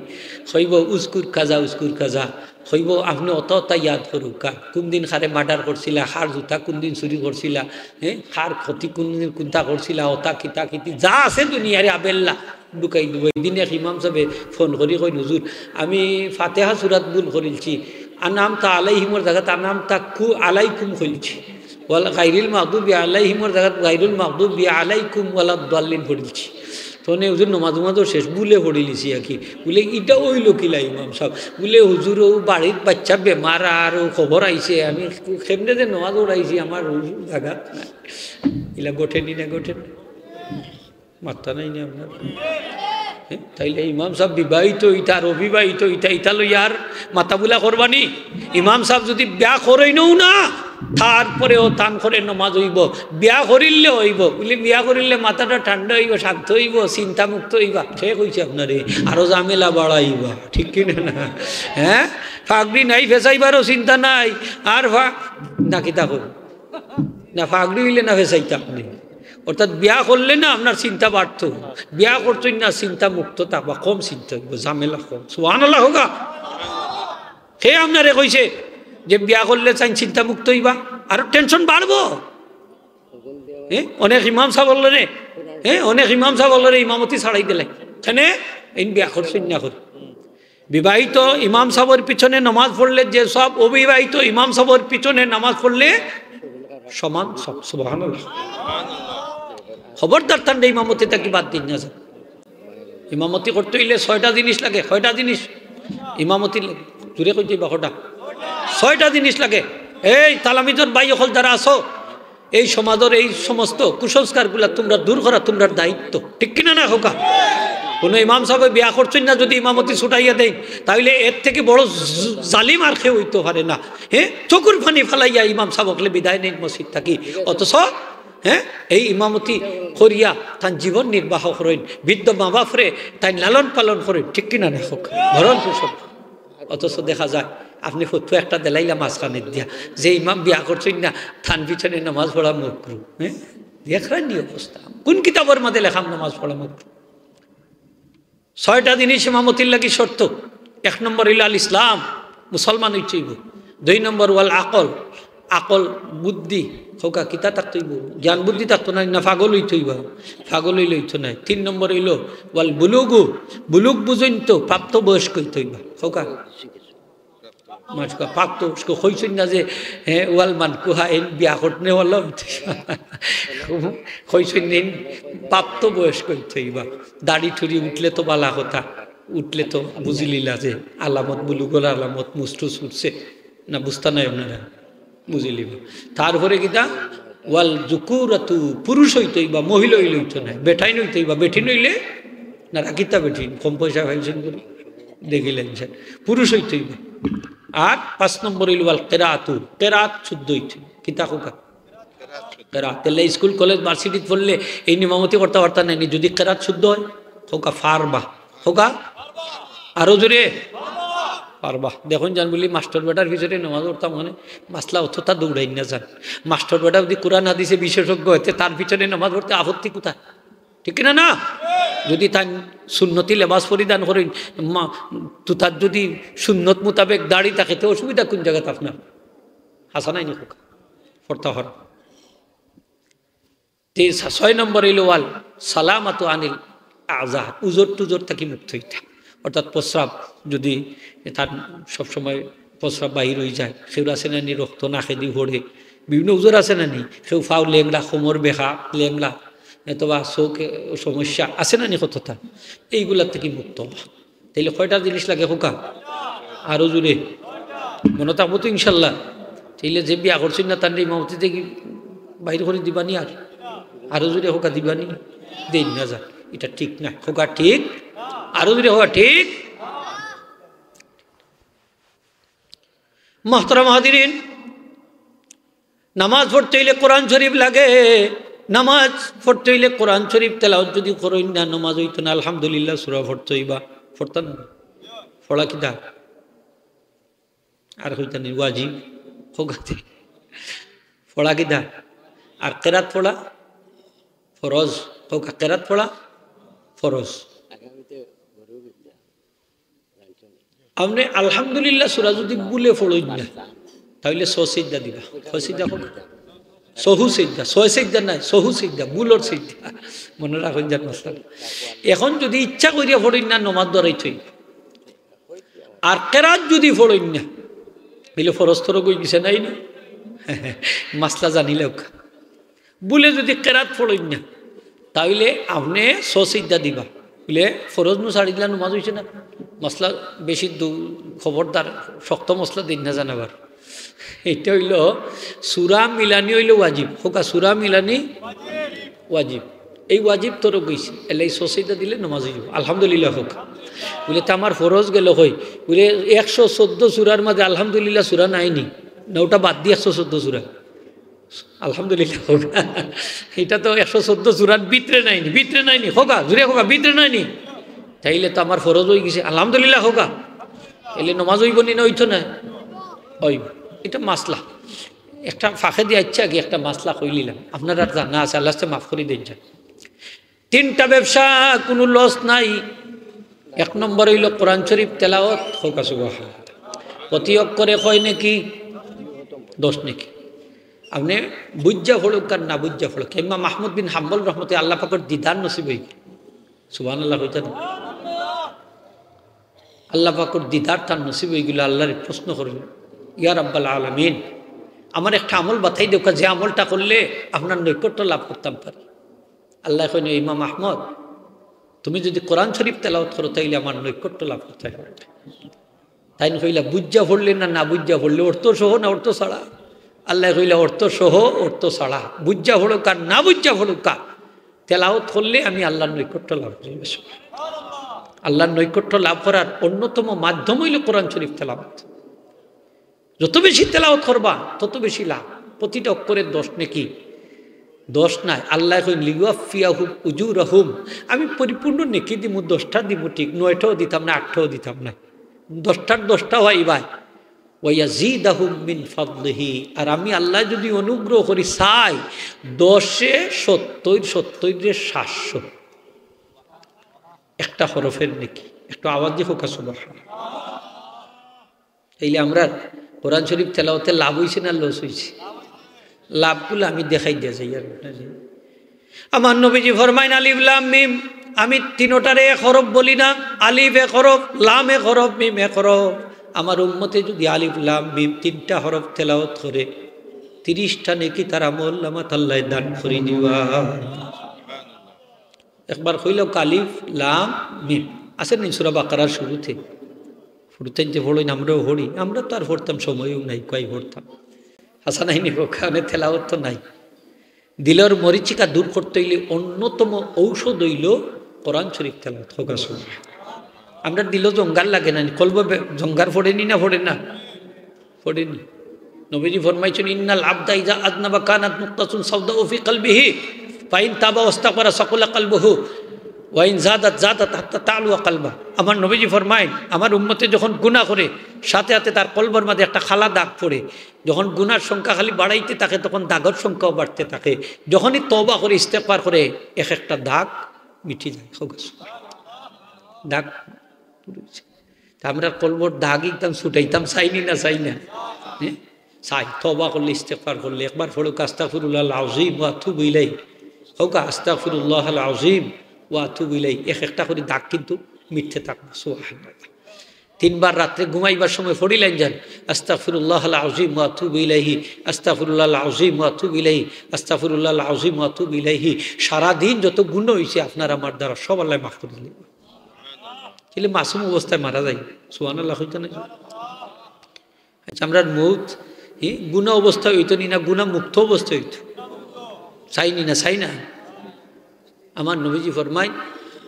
কইবো, "উজকুর কাজা, উজকুর কাজা।" কইবো, "আপনে অতা অতা ইয়াদ করউক্কা। কুনদিন কারে murder করছিলা, কার জুতা কুনদিন চুরি করছিলা, হে, কার ক্ষতি কুনদিন কুনতা করছিলা, অতা কিতা কিতি, যা আছে দুনিয়ারে আবেল্লা।" ঢুকাই দিবো। একদিন এক ইমাম সাবে ফোন করি কইন, "হুজুর, আমি ফাতেহা সুরাত ভুল করিলছি, আনআমতা আলাইহিমর জাগাত আনআমতা কু-, আলাইকুম কইলছি, ওয়ালা গাইরিল মাগদুবি আলাইহিমর জাগাত গাইরুল মাগদুবি আলাইকুম ওয়ালাদ দাল্লিন পড়িলছি।" তনে হুজুর নমাজ উমাজও শেষ, ভুলে পড়িলিছি আর কি। বুলে, "ইটা অইলো কিলা ইমাম সাব?" বুলে, "হুজুর, অউ বাড়িত বাইচ্চা বেমার আর অউ খবর আইছে, আমি কেমনে যে নমাজ পড়াইছি আমার অউ জাগাত নাই।" ইলা ঘটে নি না ঘটে না? মাতইন না নি আপনারা? হে? তাইলে ইমাম সাব বিবাহিত ইতা আর অবিবাহিত ইতা, ইতা লইয়া আর মাতাবুলা করবা নি? ইমাম সাব যুদি বিয়া করইনও না, তারপরেও তান ঘরে নমাজ অইবো। বিয়া করিলে অইবো। বুলে, বিয়া করিলে মাথাটা ঠান্ডা অইবো, শান্ত অইবো, চিন্তামুক্ত অইবা। কে কইছে আপনারে? আরো ঝামেলা বাড়াইবা। ঠিক কি না, না? হে? ফাগড়ি নাই, ফেছাইবারও চিন্তা নাই। আর ফা-, না কিতা কই? না ফাগড়ি অইলে না ফেছাইতা আপনে। অর্থাৎ বিয়া করলে না আপনার চিন্তা বাড়তো, বিয়া করছইন না চিন্তা মুক্ত থাকবা, কম চিন্তা অইবো, ঝামেলা কম। সুবহানাল্লাহ কউক্কা। কে আপনারে কইছে যে বিয়া করলে চাইন চিন্তা মুক্ত অইবা? আরো tension বাড়বো। হে, অনেক ইমাম সাব অকলরে, হে, অনেক ইমাম সাব অকলরে ইমামতি ছাড়াই দিলে। কেনে? এইন বিয়া করছইন না করি। বিবাহিত ইমাম সাবর পিছনে নামাজ পড়লে যে সওয়াব, অবিবাহিত ইমাম সাবর পিছনে নামাজ পড়লে সমান সওয়াব। সুবহানাল্লাহ। খবরদার তানরে ইমামতি থাকি বাদ দিন না। ইমামতি করতে অইলে ছয়টা জিনিস লাগে। কয়টা জিনিস ইমামতির লাগে? জুরে কইতে অইবা কয়টা? ছয়টা জিনিস লাগে। এই তালামিজর ভাই অকল যারা আছো, এই সমাজর এই সমস্ত কুসংস্কারগুলা তুমরা দূর করা তুমরার দায়িত্ব, ঠিক কিনা না কউক্কা? কুনু ইমাম সাবে বিয়া করছইন না, যুদি ইমামতি ছুটাইয়া দেইন, তাইলে এর থাকি বড় জ-, জালিম আর কেউ অইতো পারে না। হে, চকুর পানি ফালাইয়া ইমাম সাব অকলে বিদায় নেইন মসজিদ থাকি, অথচ, হে, এই ইমামতি করিয়া তান জীবন নির্বাহ করইন, বৃদ্ধ মা বাপরে তাইন লালন পালন করইন, ঠিক কিনা না কউক্কা? ভরণ পোষণ। অথচ দেখা যায়, আপনে ফতোয়া একটা দিলাইলা মাঝখানে দিয়া, যে ইমাম বিয়া করছইন না, তান পিছনে নামাজ পড়া মকরু। হে? দেখরা নি অবস্থা? কুন কিতাবর মাঝে লেখা নামাজ পড়া মকরু? ছয়টা জিনিস ইমামতির লাগি শর্ত। এক নম্বর অইলো আল ইসলাম, মুসলমান অইতে অইবো। দুই নম্বর ওয়াল আকল, আকল, বুদ্ধি, কউক্কা কিতা থাকতে অইবো? জ্ঞান বুদ্ধি থাকতো না, না পাগল অইতে অইবা? পাগল অইলে অইতো নায়। তিন নম্বর অইলো ওয়াল বুলুগু, বুলুগ বুঝইন তো, প্রাপ্ত বয়স্ক অইতে অইবা। কউক্কা মাসকা প্রাপ্ত বয়স্ক কইছইন না যে, হ্যাঁ, ওয়াল মানকুহা, এই বিয়া করতে ওয়ালা অইতে। কইছইন না, প্রাপ্ত বয়স্ক অইতে অইবা। দাড়ি টুড়ি উঠলে তো বালা কথা, উঠলে তো বুঝিলিলা যে আলামত, বুলুগর আলামত, মুস্টুস উঠছে না, বুঝতা নায় আপনারা, বুঝিলিবা। তারপরে কিতা? ওয়াল যুকুরাতু, পুরুষ অইতে অইবা, মহিলা অইলে অইতো নায়, বেটাইন অইতে অইবা, বেটিন অইলে না রাখিতা বেটিন, কম পয়সা পাইছইন করি, দেখিলাইন। পুরুষ অইতে অইবা। আর পাঁচ নম্বর অইলো ওয়াল কেরাতু, কেরাত শুদ্ধ অইতে অইবা। কিতা কউক্কা? কেরাত। তাইলে স্কুল, কলেজ, ভার্সিটিত পড়লে এই ইমামতি করতা পারতা নায় নি, যদি কেরাত শুদ্ধ অয়? কউক্কা পারবা। কউক্কা আরো জোরে। পারবা। দেখইন যান বুলি মাস্টর বেটার পিছনে নামাজ পড়তাম, মানে মাসলা অততা দৌড়াইন না যান। মাস্টর বেটা যদি কোরআন হাদিসে বিশেষজ্ঞ অয়, তে তার পিছনে নামাজ পড়তে আপত্তি কোথায়? ঠিক না, না? যদি তাইন সুন্নতি লেবাস পরিধান করইন, মা-, তো তার যদি সুন্নত মোতাবেক দাড়ি থাকে, তে অসুবিধা কোন জাগাত আপনার? হাছা নায় নি কউক্কা? পড়তা পারবা। তে সা-, ছয় নম্বর অইলো ওয়াল সালামাতু আনিল আযা, উজর টুজর থাকি মুক্ত অইতা। অর্থাৎ প্রস্রাব যদি তার সবসময় প্রস্রাব বাহির অই যায়, কেউর আছে না নি রক্ত নাকেদি পড়ে, বিভিন্ন উজর আছে না নি, কেউ পাও লেংড়া, কোমর বেঁকা, লেংড়া, অথবা চোখ, এ, সমস্যা আছে না নি কততা, এইগুলার থাকি মুক্ত অওয়া। তাইলে কয়টা জিনিস লাগে কউক্কা? আরো জোরে। মনো থাকবো তো ইনশাল্লাহ? তাইলে যে বিয়া করছইন না, তানরে ইমামতি থাকি বাইর করি দিবা নি আর? আরো জোরে কউক্কা, দিবা নি? দেইন না যান, ইটা ঠিক নায়। কউক্কা ঠিক, আরো জোরে কউক্কা ঠিক। মুহতারাম হাজিরিন, নামাজ পড়তে অইলে কোরআন শরীফ লাগে। নামাজ পড়তে অইলে কোরআন শরীফ তেলাওয়াত যদি করইন না, নামাজ অইতো না। আলহামদুলিল্লাহ সূরা পড়তে অইবা, পড়তা না? পড়া কিতা? আর কইতা নি, ওয়াজিব। কউক্কা তে। পড়া কিতা? আর কেরাত পড়া ফরজ। কউক্কা, কেরাত পড়া ফরজ। আপনে আলহামদুলিল্লাহ সূরা যদি ভুলে পড়ইন না, তাইলে ছ সিজদা দিবা। কয় সিজদা কউক্কা? সহু সিজদা, ছয় সিজদা নায়, সহু সিজদা, ভুলর সিজদা। মনো রাখইন যান মাসলা। এখন যদি ইচ্ছা করিয়া পড়ইন না, নামাজ দরাইতে অইবো। আর কেরাত যদি পড়ইন না, তাইলে ফরজ তরক অই গেছে নায় নি? মাসলা জানিলাউক্কা। ভুলে যদি কেরাত পড়ইন না, তাইলে আপনে ছ সিজদা দিবা। বুলে, ফরজ নু ছাড়ি দিলা, নামাজ অইছে না। মাসলা বেশি দু-, খবরদার, শক্ত মাসলা দেইন না যান আবার। ইটা অইলো, সূরা মিলানি অইলো ওয়াজিব। কউক্কা, সূরা মিলানি ওয়াজিব। এই ওয়াজিব তরক অইছে, এরলাগি ছ সিজদা দিলে নামাজ অইযিবো। আলহামদুলিল্লাহ কউক্কা। বুলে, তে আমার ফরজ গেলো কই? বুলে, একশো চৌদ্দ সূরার মাঝে আলহামদুলিল্লাহ সূরা নাই নি? না, ওটা বাদ দি একশো চৌদ্দ সূরা। আলহামদুলিল্লাহ কউক্কা। ইটা তো একশো চৌদ্দ সূরার ভিতরে নাই নি, ভিতরে নাই নি, কউক্কা, জোরে কউক্কা, ভিতরে নাই নি। তাইলে তো আমার ফরজ অই গেছে, আলহামদুলিল্লাহ কউক্কা। তাইলে নামাজ অইবো নি না অইতো না? অইবো। ইটা মাসলা। একটা ফাঁকে দিয়া ইচ্ছা কি একটা মাসলা কইলিলাম, আপনারার জানা আছে, আল্লাহ মাফ করি দেইন যান। তিনটা ব্যবসা কুনু লস নাই। এক নম্বর অইলো কোরআন শরীফ তেলাওয়াত, কউক্কা সুবহানাল্লাহ। প্রতি অক্ষরে কয় নেকি? দশ নেকি। আপনে বুঝা পড়উক্কা আর না বুঝা পড়উক্কা। ইমাম আহমদ বিন হাম্বল রহমতে আল্লাহ পাকর দিদার নসিব অইগেলো। সুবহানাল্লাহ কইতা না? আল্লাহ পাকর দিদার তান নসিব অইগেলো, আল্লাহরে প্রশ্ন করইন, ইয়া রাব্বাল আলামিন, আমার একটা আমল বাতাই দেউক্কা, যে আমলটা করলে আপনার নৈকট্য লাভ করতাম পারি। আল্লায় কইন, ইমাম আহমদ, তুমি যদি কোরআন শরীফ তেলাওয়াত করো, তাইলে আমার নৈকট্য লাভ করতায় পারবায়। তাইন কইলা, বুঝা পড়লে না, না বুঝা পড়লে, অর্থ সহ না অর্থ ছাড়া? আল্লায় কইলা, অর্থ সহ, অর্থ ছাড়া, বুঝা পড়উক্কা আর না বুঝা পড়উক্কা, তেলাওয়াত করলে আমি আল্লাহর নৈকট্য লাভ করি। আল্লাহর নৈকট্য লাভ করার অন্যতম মাধ্যম অইলো কোরআন শরীফ তেলাওয়াত। যত বেশি তেলাওয়াত করবা, তত বেশি লাভ। প্রতিটা অক্ষরে দশ নেকি, দশ নায়। আল্লায় কইন, লিওয়াফিয়াহুম উজুরাহুম, আমি পরিপূর্ণ নেকি দিমু, দশটা দিমু ঠিক, নয়টাও দিতাম না, আটটাও দিতাম না, দশটার দশটা পাইবায়। ওয়াজিদাহুম মিন ফাদলিহি, আর আমি আল্লায় যদি অনুগ্রহ করি চাই, দশে সত্তইর, সত্তইরে সাতশো। একটা হরফের নেকি। একটু আওয়াজ দি কউক্কা সুবহানাল্লাহ। এইলে আমরার কোরআন শরীফ তেলাওয়াতে লাভ অইছে না লস অইছে? লাভগুলা আমি দেখাই দিয়া যাই আর। আমার নবীজি ফরমাইন, আলিফ লাম মিম, আমি তিনোটারে এক হরফ বলি না, আলিফ এক হরফ, লাম এক হরফ, মিম এক হরফ। আমার উম্মতে যদি আলিফ লাম মিম তিনটা হরফ তেলাওয়াত করে, তিরিশটা নেকি তার আমলনামাত আল্লায় দান করি দিবা। একবার কইলাউক্কা, আলিফ লাম মিম। আছে নি সূরা বাকারার শুরুতে? হুরুতাইন্তে পড়ইন, আমরাও পড়ি। আমরা তো আর পড়তাম, সময়ও নাই, কই পড়তাম। হাছা নায় নি? অখানে তেলাওয়াত তো নাই। দিলর মরিচিকা দূর করতে অইলে অন্যতম ঔষধ অইলো কোরআন শরীফ তেলাওয়াত। কউক্কা সুবহানাল্লাহ। আমরার দিলো জঙ্গার লাগে না নি? কলবো বে-, জঙ্গার পড়ে নি না পড়ে না? পড়ে নি। নবীজি ফরমাইছইন, ইন্নাল আবদা ইজা আযনাবা কানাত নুকতাতুন সাওদাউ ফি কলবিহি, ফাইন তাবা ওয়াস্তাগফারা সাকুলা কলবুহু, ওয়াইন জাদাত জাদাত হাত্তা তালুয়া কলবা। আমার নবীজি ফরমাইন, আমার উম্মতে যখন গুনাহ করে, সাথে সাথে তার কলবর মাঝে একটা কালা দাগ পড়ে। যখন গুনার সংখ্যা খালি বাড়াইতে থাকে, তখন দাগর সংখ্যাও বাড়তে থাকে। যখনই তওবা করে, ইস্তেগফার করে, এক একটা দাগ মিটি যায়। কউক্কা সুবহানাল্লাহ। দাগ পুড়ে গেছে। তা আমরার কলবর দাগ ইকদাম ছুটাইতাম চাই নি না চাই না? হ্যাঁ? চাই। তওবা করলে, ইস্তেগফার করলে, একবার পড়উক্কা, আস্তাগফিরুল্লাহাল আযীম ওয়া আতুবু ইলাইহি। কউক্কা, আস্তাগফিরুল্লাহাল আযীম ওয়া আতুবু ইলাইহি। এক একটা করি দাগ কিন্তু মিটতে থাকবো। সুবহানাল্লাহ। তিনবার রাত্রে ঘুমাইবার সময় পড়িলাইন যান, আস্তাগফিরুল্লাহাল আযীম ওয়া আতুবু ইলাইহি, আস্তাগফিরুল্লাহাল আযীম ওয়া আতুবু ইলাইহি, আস্তাগফিরুল্লাহাল আযীম ওয়া আতুবু ইলাইহি। সারাদিন যত গুনাহ অইছে আপনার আমার দ্বারা, সব আল্লায় মাফ করি দিবা। তাইলে মাসুম অবস্থায় মারা যাই। সুবহানাল্লাহ কইতা না? আচ্ছা, আমরার মউত, ই গুনাহ অবস্থায় অইতো নি না, গুনাহ মুক্ত অবস্থায় অইতো? চাই নি না, চাই না? আমার নবীজি ফরমাইন,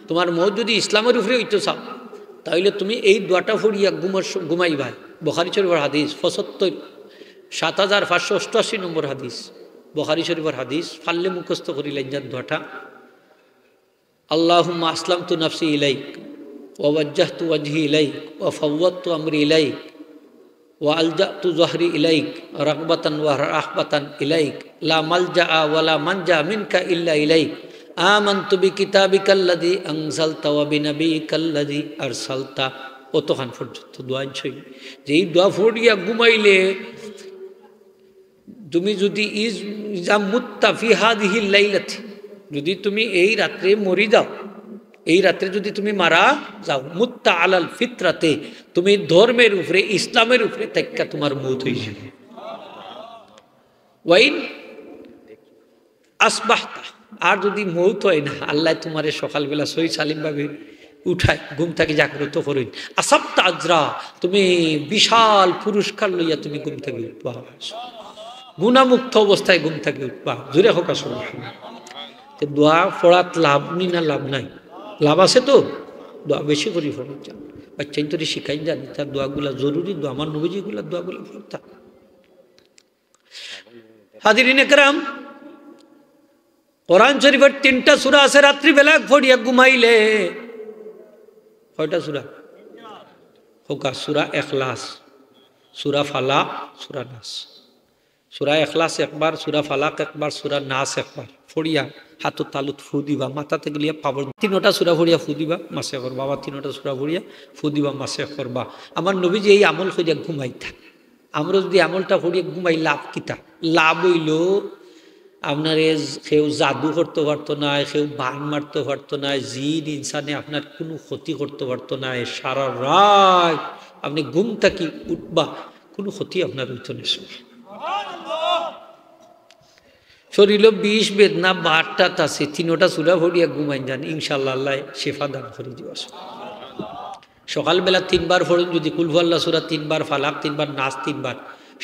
তুমার মউত যদি ইসলামর উপরে অইতো চাও, তাইলে তুমি এই দোয়াটা পড়িয়া ঘুমার স-, ঘুমাইবায়। বুখারী শরীফর হাদিস, পঁচাত্তর, সাত হাজার পাঁচশো অষ্টআশি নম্বর হাদিস, বুখারী শরীফর হাদিস, পারলে মুখস্থ করিলাইন যান দোয়াটা। আল্লাহুম্মা আসলামতু নাফসি ইলাইক, ওয়া ওয়াজ্জাহতু ওয়াজহি ইলাইক, ওয়া ফাওয়াদতু আমরি ইলাইক, ওয়া আলজাতু যাহরি ইলাইক, রাগবাতান ওয়া রাহবাতান ইলাইক, লা মালজা ওয়া লা মানজা মিনকা ইল্লা ইলাইক, আমানতু বিকিতাবিকাল্লাযী আনজালতা ওয়া বিনাবিয়িকাল্লাযী আরসালতা। অতখান পর্যন্ত দোয়া আনছইন। যে এই দোয়া পড়িয়া ঘুমাইলে তুমি যদি ইজ-, ইজা মুত্তা ফি হাযিহিল লাইলাতি, যদি তুমি এই রাত্রে মরি যাও, এই রাত্রে যদি তুমি মারা যাও, মুত্তা আলাল ফিতরাতে, তুমি ধর্মের উপরে, ইসলামের উপরে থাকিয়া তুমার মউত অইযাবে। ওয়াইন আসবাহতা, আর যদি মউত অয় না, আল্লায় তুমারে সকালবেলা সহি সালিমভাবে উঠাইন, ঘুম থাকি জাগ্রত করইন, আসাবতা আজরা, তুমি বিশাল পুরস্কার লইয়া তুমি ঘুম থাকি উঠবা, গুনামুক্ত অবস্থায় ঘুম থাকি উঠবা। জোরে কউক্কা সুবহানাল্লাহ। তে দোয়া পড়াত লাভ নি না লাভ নাই? লাভ আছে তো। দোয়া বেশি করি পড়ইন যান, বাচ্চাইন্তরে শিখাইন যান, তার দোয়াগুলা জরুরি দোয়া, আমার নবীজি ইগুলা দোয়াগুলা পড়তা। হাজিরিন একরাম, কোরআন শরীফর তিনটা সূরা আছে, রাত্রিবেলা পড়িয়া ঘুমাইলে। কয়টা সূরা? কউক্কা, সূরা ইখলাস, সূরা ফালাক, সূরা নাস। সূরা ইখলাস একবার, সূরা ফালাক একবার, সূরা নাস একবার। পড়িয়া হাতর তালুত ফু দিবা, মাথাতে গলিয়া পাবর, তিনোটা সূরা পড়িয়া ফু দিবা, মাসে করবা। আবার তিনোটা সূরা পড়িয়া ফু দিবা, মাসে করবা। আমার নবীজি এই আমল করিয়া ঘুমাইতা। আমরা যদি আমলটা করি ঘুমাই, লাভ কিতা? লাভ অইলো, আপনারে কেউ জাদু করতো পারতো নায়, কেউ বান মারতো পারতো নায়, জিন ইনসানে আপনার কুনু ক্ষতি করতো পারতো নায়। সারা রাইত আপনে ঘুম থাকি উঠবা, কুনু ক্ষতি আপনার অইতো নায়। শরীলো বিষ বেদনা বাতটাত আছে, তিনোটা সূরা পড়িয়া ঘুমাইন যান, ইনশাআল্লাহ আল্লায় শিফা দান করি দিবা। সকালবেলা তিনবার পড়ইন যদি কুল হু আল্লাহ সূরা তিনবার, ফালাক তিনবার, নাস তিনবার,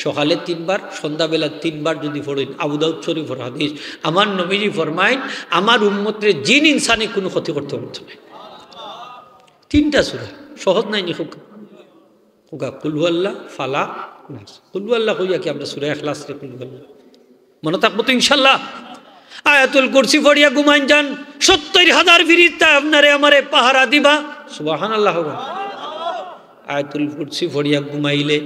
সকালে তিনবার, সন্ধ্যাবেলা তিনবার যদি পড়ইন, আবু দাউদ শরীফর হাদিস, আমার নবীজি ফরমাইন, আমার উম্মতরে জিন ইনসানে কুনু ক্ষতি করতো পারতো নায়। তিনটা সূরা, সহজ নায় নি? কউক্কা, কউক্কা, কুল হু আল্লাহ, ফালাক, নাস। কুল হু আল্লাহ কইয়া কি আমরা সূরা ইখলাসরে কুল হু আল্লাহ? মনো থাকবো তো ইনশাআল্লাহ? আয়াতুল কুরসি পড়িয়া ঘুমাইন যান, সত্তইর হাজার ফিরিস্তায় আপনারে আমারে পাহারা দিবা। সুবহানাল্লাহ কউক্কা। আয়াতুল কুরসি পড়িয়া ঘুমাইলে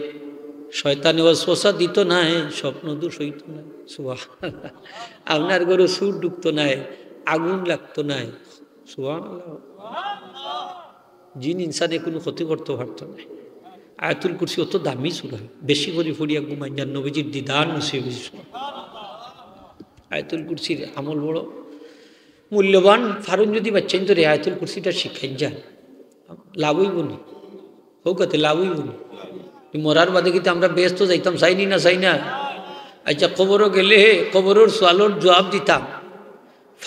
শয়তানে ওয়াসওয়াসা দিতো নায়, স্বপ্ন দোষ অইতো নায়। সুবহানাল্লাহ। আপনার ঘরো চুর ঢুকতো নায়, আগুন লাগতো নায়। সুবহানাল্লাহ। জিন ইনসানে কুনু ক্ষতি করতো পারতো নায়। আয়াতুল কুরসি অত দামি সূরা, বেশি করি পড়িয়া ঘুমাইন যান, নবীজির দিদার নসিব অইছে। আয়াতুল কুরসির আমল বড় মূল্যবান। পারইন যদি বাচ্চাইন্তরে আয়াতুল কুরসিটা শিখাইন যান, লাভ অইবো নি? কউক্কা তে, লাভ অইবো নি? মরার বাদে কিতা আমরা বেহেস্তো যাইতাম, চাই নি না চাই না? আচ্ছা, কবরো গেলে কবরর সওয়ালর জুয়াব দিতাম,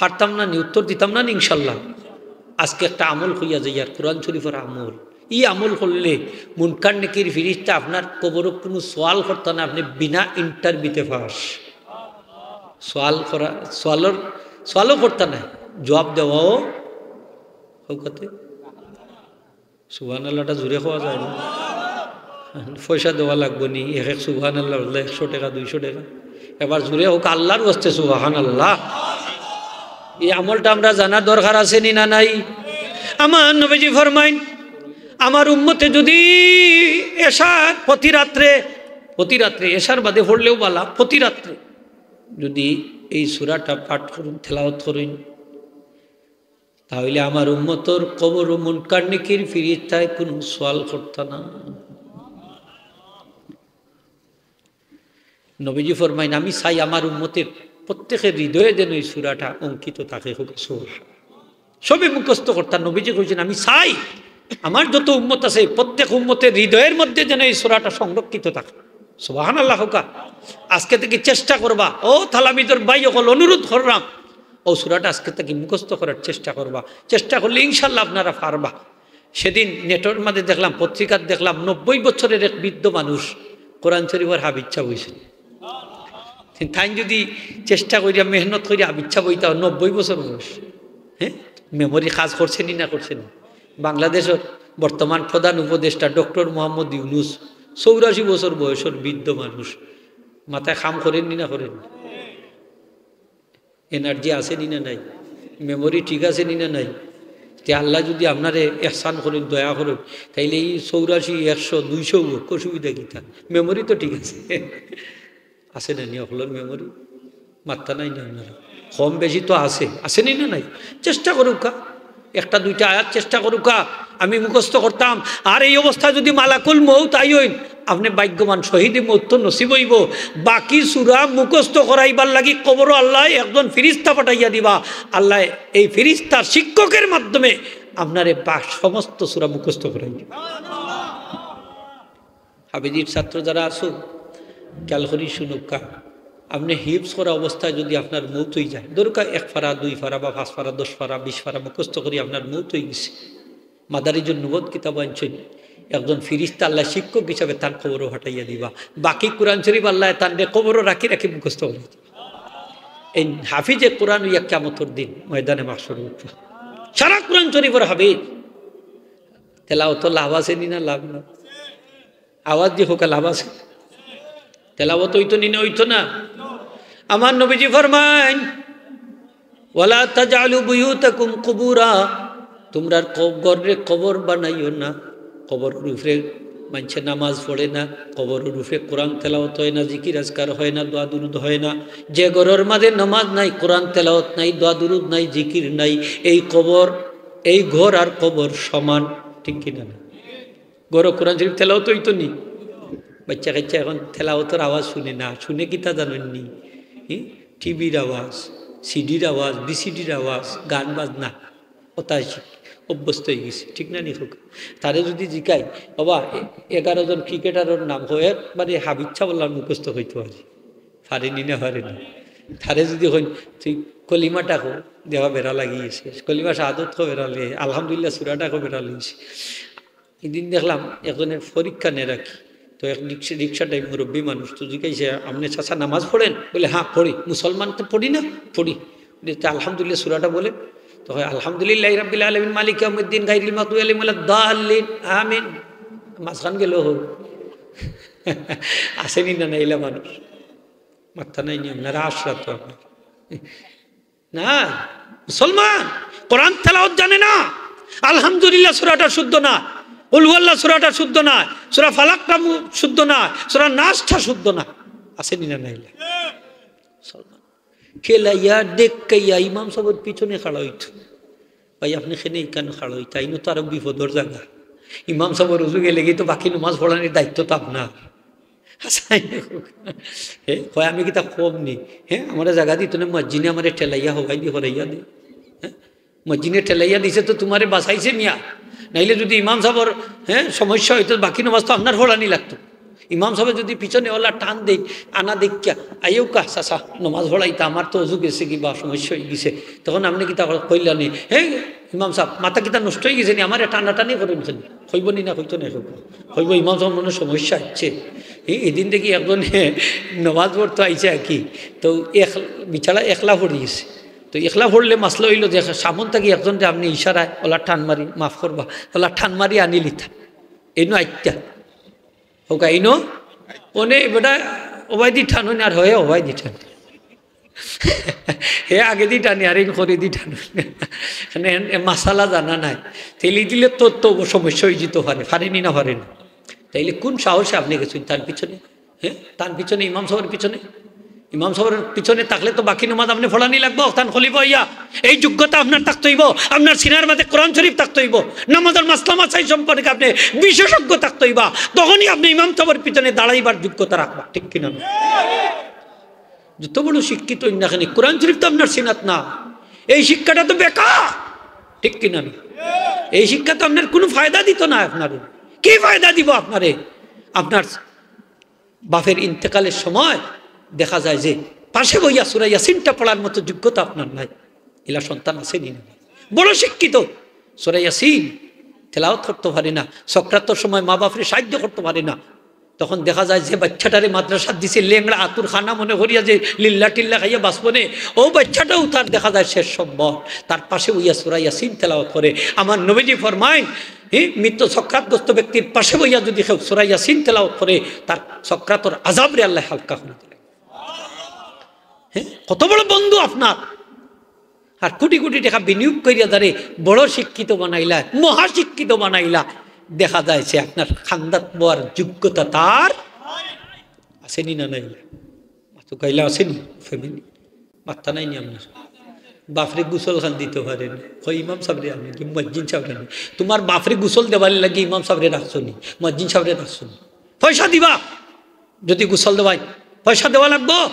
পারতাম না নি, উত্তর দিতাম না নি ইনশাল্লাহ? আজকে একটা আমল কইয়া যাইয়ার, কোরআন শরীফর আমল। ই আমল করলে মুনকার নেকির ফিরিস্তা আপনার কবরো কুনু সওয়াল করতা না, আপনে বিনা ইন্টারভিউতে পাস। সওয়াল করা, সওয়ালর, সওয়ালও করতা না, জুয়াব দেওয়াও। কউক্কা তে সুবহানাল্লাহটা জুরে কওয়া যায় না? পয়সা দেওয়া লাগবো নি? এক এক সুবহানাল্লাহ বললে একশো টেকা, দুইশো টেকা। এবার জুরে কউক্কা আল্লাহর ওয়াস্তে সুবহানাল্লাহ। ই আমলটা আমরা জানার দরকার আছে নি না নাই? আমার নবীজি ফরমাইন, আমার উম্মতে যদি এশার প্রতি রাত্রে, প্রতি রাত্রে, এশার বাদে পড়লেও বালা, প্রতি রাত্রে যদি এই সূরাটা পাঠ করইন, তেলাওয়াত করইন, তাহলে আমার উম্মতর কবরো মুনকার নেকির ফিরিস্তায় কুনু সওয়াল করতা না। নবীজি ফরমাইন, আমি চাই আমার উম্মতের প্রত্যেকের হৃদয়ে যেন এই সূরাটা অঙ্কিত থাকে। কউক্কা সুবহান। সবে মুখস্থ করতা। নবীজি কইছইন, আমি চাই আমার যত উম্মত আছে, প্রত্যেক উম্মতের হৃদয়ের মধ্যে যেন এই সূরাটা সংরক্ষিত থাকে। সুবহানাল্লাহ কউক্কা। আজকে থাকি চেষ্টা করবা, ও তালামিজর ভাই অকল, অনুরোধ কররাম, অউ সূরাটা আজকে থাকি মুখস্থ করার চেষ্টা করবা। চেষ্টা করলে ইনশাল্লাহ আপনারা পারবা। সেদিন নেটর মাঝে দেখলাম, পত্রিকাত দেখলাম, নব্বই বছরের এক বৃদ্ধ মানুষ কোরআন শরীফর হাফিজ সাব অইছইন। তাইন যদি চেষ্টা করিয়া, মেহনত করিয়া হাফিজ সাব অইতা, নব্বই বছর বয়স, হ্যাঁ, মেমরি কাজ করছে নি না করছে না? বাংলাদেশর বর্তমান প্রধান উপদেষ্টা ডক্টর মোহাম্মদ ইউনুস, চৌরাশি বছর বয়সর বৃদ্ধ মানুষ, মাথায় কাম করের নি না করের না? এনার্জি আছে নি না নাই? মেমরি ঠিক আছে নি না নাই? তে আল্লায় যদি আপনারে এহসান করইন, দয়া করইন, তাইলে ই চৌরাশি, একশো, দুইশো অউক, অসুবিধা কিতা? মেমরি তো ঠিক আছে। আছে না নি অকলর মেমরি? মাত্তা নাই না আপনারা? কম বেশি তো আছে, আছে নি না নাই? চেষ্টা করউক্কা, একটা দুইটা আয়াত চেষ্টা করউক্কা, আমি মুখস্থ করতাম। আর এই অবস্থায় যদি মালাকুল মউত আইন, আপনে ভাগ্যবান, শহীদে মউত তো নসিব অইবো। বাকি সূরা মুখস্থ করাইবার লাগি কবরো আল্লায় একজন ফিরিস্তা পাঠাইয়া দিবা। আল্লায় এই ফিরিস্তার শিক্ষকের মাধ্যমে আপনারে বা-, সমস্ত সূরা মুখস্থ করাই দিবা। হাফিজির ছাত্র যারা আছো, খেয়াল করি শুনউক্কা। আপনে হিফজ করা অবস্থায় যদি আপনার মউত অইযায়, ধরউক্কা এক পারা, দুই পারা বা পাঁচ পারা, দশ পারা, বিশ পারা মুখস্থ করি আপনার মউত অইগেছে, মাদারিজুন নুবুওয়াত কিতাব আনছইন, একজন ফিরিস্তা আল্লায় শিক্ষক হিসাবে তান কবরো পাঠাইয়া দিবা। বাকি কোরআন শরীফ আল্লায় তানরে কবরো রাখি রাখি মুখস্থ করাই দিবা। এই হাফিজে কোরআন অইয়া কিয়ামতর দিন ময়দানে মাহশরো উঠবা। সারা কোরআন শরীফর হাফিজ। তেলাওয়াতো লাভ আছে নি না লাভ না? আওয়াজ দি কউক্কা, লাভ আছে? তেলাওয়াত অইতো নি না অইতো না? আমার নবীজি ফরমাইন, "ওয়ালা তাজআলু বুয়ুতাকুম কুবুরা", তুমরার ক-, ঘররে কবর বানাইও না। কবরর উপরে মানষে নামাজ পড়ে না, কবরর উপরে কোরআন তেলাওয়াত হয় না, জিকির আজকার হয় না, দোয়া দুরুদ হয় না। যে ঘরর মাঝে নামাজ নাই, কোরআন তেলাওয়াত নাই, দোয়া দুরুদ নাই, জিকির নাই, এই কবর, এই ঘর আর কবর সমান, ঠিক কিনা না? ঘরো কোরআন শরীফ তেলাওয়াত অইতো নি? বাচ্চা কাচ্চা এখন তেলাওয়াতর আওয়াজ শুনে না, শুনে কিতা জানইন নি? হি? টিভির আওয়াজ, সিডির আওয়াজ, ভিসিডির আওয়াজ, গান বাজনা, ওতায় শিখ-, অভ্যস্ত অইগেছে, ঠিক না নি কউক্কা? তারে যদি জিকাই, "বাবা, এ-, এগারো জন ক্রিকেটারর নাম কও", একবারে হাফিজ সাব অকলর মুখস্থ কইতো পারে, পারে নি না পারে নি? তারে যদি কইন, "তুই কলিমাটা ক", দেখবা বেড়া লাগি গেছে, "কলিমা শাহাদত ক", বেড়া লাগে, "আলহামদুলিল্লাহ সূরাটা ক", বেড়া লাগি গেছে। এদিন দেখলাম একজনের পরীক্ষা নে রাখি, তো এক রিক্সা, রিক্সাটাই মুরব্বী মানুষ, তো জিকাইছে, "আপনে চাচা নামাজ পড়েন?" বলে, "হ্যাঁ পড়ি।" "মুসলমান তো পড়ি না?" "পড়ি।" বলে, "তা আলহামদুলিল্লাহ সূরাটা বলেন।" তো কয়, "আলহামদুলিল্লাহি রাব্বিল আলামিন, মালিকি ইয়াউমিদ্দিন, গায়রিল মাগদুবি আলাইহিম ওয়ালাদ দাল্লিন, আমিন।" মাঝখান গেল হোক। আছে নি না, না, ইলা মানুষ? মাত্তা নাই নি আপনার, আশরা তো আপনার। না, মুসলমান, কোরআন তেলাওয়াত জানে না। আলহামদুলিল্লাহ সূরাটা শুদ্ধ না, কুল হুয়াল্লাহ সূরাটা শুদ্ধ না, সূরা ফালাকটা মু-, শুদ্ধ না, সূরা নাসটা শুদ্ধ না। আছে নি না, না, ইলা? মুসলমান। খেলাইয়া, ডেক্কাইয়া ইমাম সাবর পিছনে খাড়া অইতো। "ভাই, আপনে কেনে ইখান খাড়া অইতা? ইনো তো আরো বিপদর জাগা।" ইমাম সাবর উজু গেলেগি তো বাকি নমাজ পড়ানির দায়িত্ব তো আপনার। হাছাউ। হে, কয় আমি কিতা কম নি? হে, আমারে জাগা দিতো না, মুয়াজ্জিনে আমারে ঠেলাইয়া হবাই দি হরাইয়া দে। হে? মুয়াজ্জিনে ঠেলাইয়া দিছে তো তুমারে বাঁচাইছে মিয়া। নাইলে যুদি ইমাম সাবর, হে, সমস্যা অইতো, বাকি নমাজ তো আপনার পড়ানি লাগতো। ইমাম সাবে যুদি পিছনে অলা টান দেইন, আনা দেখিয়া, "আইও কা চাচা, নমাজ পড়াইতা, আমার তো উজু গেছেগি বা সমস্যা অইগেছে।" তখন আপনে কিতা কইলা নি, "হে ইমাম সাব, মাথা কিতা নষ্ট অইগেছে নি? আমারে টানাটানি করইন কেনে?" কইবো নি না, কইতো না, কইবো। কইবো, "ইমাম সাব, মনে অয় সমস্যা অইছে।" হে, এদিন দেখি একজন, হে, নমাজ পড়তো আইছে আর কি, তো এক, বেচারা একলা পড়ি গেছে। তো একলা পড়লে মাসলা অইলো যে সামন থাকি একজনরে আপনে ইশারায় অলা টান মারি, মাফ করবা, অলা টান মারি আনিলিতা। এইনো আইতা। কউক্কা, এইনো? অনে বেটা অবায়দি টানইন আর হে অবায়দি টানইন। হে আগেদি টানে আর এইন করেদি টানইন। মানে এ মাসালা জানা নাই। তেলি দিলে তো, তো সমস্যা অইযিতো পারে। পারে নি না পারে না? তাইলে কুন সাহসে আপনে গেছইন তান পিছনে? হে? তান পিছনে, ইমাম সাবর পিছনে? ইমাম সাবর পিছনে থাকলে তো বাকি নমাজ আপনে পড়ানি লাগবো। তান খলিফা অইয়া এই যোগ্যতা আপনার থাকতো অইবো, আপনার সিনার মাঝে কোরআন শরীফ থাকতো অইবো, নমাজর মাসলা মাসাইল সম্পর্কে আপনে বিশেষজ্ঞ থাকতো অইবা, তখনই আপনে ইমাম সাবর পিছনে দাঁড়াইবার যোগ্যতা রাখবা, ঠিক কিনা না? যত বড় শিক্ষিত অইন না কেনে, কোরআন শরীফ তো আপনার সিনাত না, এই শিক্ষাটা তো বেকার, ঠিক কিনা না? এই শিক্ষা তো আপনার কুনু ফায়দা দিতো না আপনারে। কি ফায়দা দিবো আপনারে? আপনার বাপের ইন্তেকালের সময় দেখা যায় যে পাশে বইয়া সূরা ইয়াসিনটা পড়ার মতো যোগ্যতা আপনার নাই। ইলা সন্তান আছে নি না? বড় শিক্ষিত, সূরা ইয়াসিন তেলাওয়াত করতো পারে না, সকরাতর সময় মা বাপরে সাহায্য করতো পারে না। তখন দেখা যায় যে বাইচ্চাটারে মাদ্রাসাত দিছে, লেংড়া আতুর খানা মনে করিয়া যে লিল্লা টিল্লা খাইয়া বাঁচবো নে, অউ বাইচ্চাটাও তার দেখা যায় শেষ সম্বল, তার পাশে বইয়া সূরা ইয়াসিন তেলাওয়াত করে। আমার নবীজি ফরমাইন, হি, মৃত সকরাতগ্রস্ত ব্যক্তির পাশে বইয়া যুদি কেউ সূরা ইয়াসিন তেলাওয়াত করে, তার সকরাতর আযাবরে আল্লায় হালকা করি দিলা। হে, কত বড় বন্ধু আপনার। আর কুটি কুটি টেকা বিনিয়োগ করিয়া তারে বড় শিক্ষিত বানাইলা, মহাশিক্ষিত বানাইলা, দেখা যায় যে আপনার খান্দাত বওয়ার যোগ্যতা তার আছে নি না নাই? মাতউক্কা, ইলা আছে নি family? মাত্তা নাই নি আপনার? বাপরে গোসল খান দিতো পারে না। কয়, "ইমাম সাবরে আনে কি মুয়াজ্জিন সাবরে আনে?" তুমার বাপরে গোসল দেবার লাগি ইমাম সাবরে রাখছো নি, মুয়াজ্জিন সাবরে রাখছো নি? পয়সা দিবা, যুদি গোসল দেওয়াইন, পয়সা দেওয়া লাগবো।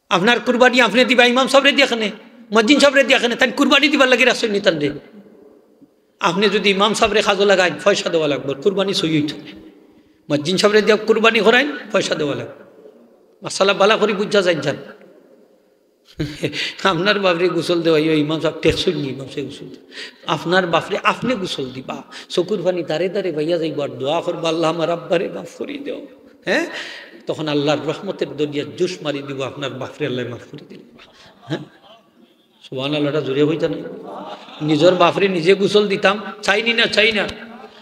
আপনার কুরবানি আপনে দিবা, ইমাম সাবরে দিয়া কেনে, মুয়াজ্জিন সাবরে দিয়া কেনে, তাইন কুরবানি দিবার লাগি রাখছইন নি তানরে? আপনে যুদি ইমাম সাবরে কাজো লাগাইন, পয়সা দেওয়া লাগবো, কুরবানি সহি অইতো নায়। মুয়াজ্জিন সাবরে দিয়া কুরবানি করাইন, পয়সা দেওয়া লাগবো। মাসালা ভালা করি বুঝা যাইন যান। আপনার বাপরে গোসল দেওয়াইও, ইমাম সাব টেকছইন নি, ইমাম সাব গোসল দেওয়া। আপনার বাপরে আপনে গোসল দিবা, চকুর পানি দারে দারে বাইয়া যাইবো, আর দোয়া করবা, "আল্লাহ, আমার আব্বারে মাফ করি দেও।" হে, তখন আল্লার রহমতের দরিয়া জোশ মারি দিবো, আপনার বাপরে আল্লায় মাফ করি দিলা। হে, সুবহানাল্লাহটা জোরে কইতা নায়? নিজর বাপরে নিজে গোসল দিতাম, চাই নি না, চাই না?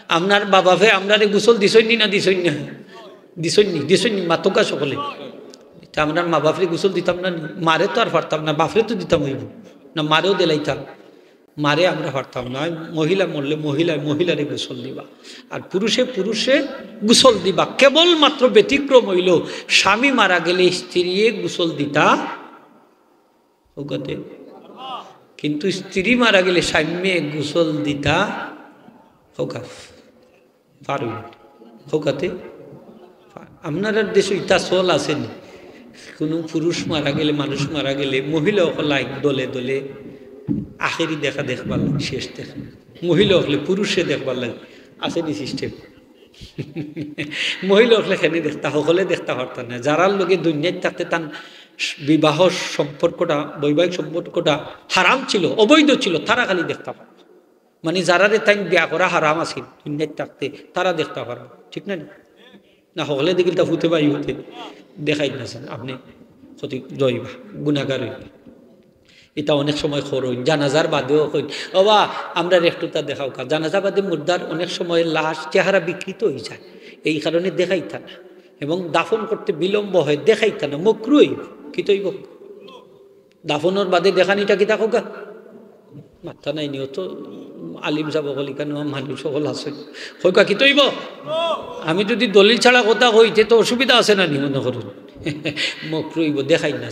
আপনার বাবাফে আমরারে গোসল দিছইন নি না, দিছইন না? দিছইন নি, দিছইন নি, মাতউক্কা সকলে। ইতা আমরার মা বাপরে গোসল দিতাম না নি? মারে তো আর পারতাম না, বাপরে তো দিতাম অইবো না, মারেও দিলাইতাম। মারে আমরা পারতাম না, মহিলা মরলে মহিলায় মহিলারে গোসল দিবা, আর পুরুষে পুরুষে গোসল দিবা। কেবলমাত্র ব্যতিক্রম অইলো, স্বামী মারা গেলে স্ত্রীয়ে গোসল দিতা হউকাতে, কিন্তু স্ত্রী মারা গেলে স্বামীয়ে গোসল দিতা হউকা পারইন, হউকাতে। আপনারার দেশো ইতা চল আছে নি? কুনু পুরুষ মারা গেলে, মানুষ মারা গেলে মহিলা অকল আইন দলে দলে আখেরি দেখা দেখবার লাগি, শেষ দেখা। মহিলা অকলে পুরুষরে দেখবার লাগি আছে নি system? মহিলা অকলে কেনে দেখতা, হকলে দেখতা পারতা না। যারার লগে দুনিয়াত থাকতে তান বিবাহ সম্পর্কটা, বৈবাহিক সম্পর্কটা হারাম ছিল, অবৈধ ছিল, তারা খালি দেখতা পারবা। মানে যারারে তাইন বিয়া করা হারাম আছিল দুনিয়াত থাকতে, তারা দেখতা পারবা, ঠিক না নি? না, হকলে দেখিলতা ফুতে বাই হতে দেখাইন না, আপনে ক্ষতি অইবা, গুনাগার অইবা। ইতা অনেক সময় করইন, জানাজার বাদেও কইন, "ওবা, আমরারে একটুতা দেখাউক্কা।" জানাজা বাদে মুর্দার অনেক সময় লাশ চেহারা বিকৃত অইযায়, এই কারণে দেখাইতা না। এবং দাফন করতে বিলম্ব হয়, দেখাইতা না, মকরু অইবো। কিতা অইবো? দাফনর বাদে দেখানিটা কিতা কউক্কা? মাত্তা নাই নি, অত আলিম সাব অকল ইখানো মানুষ অকল আছে। কউক্কা কিতা অইবো? আমি যুদি দলিল ছাড়া কথা কই, তে তো অসুবিধা আছে না নি মনে করইন? মকরু অইবো, দেখাইন না।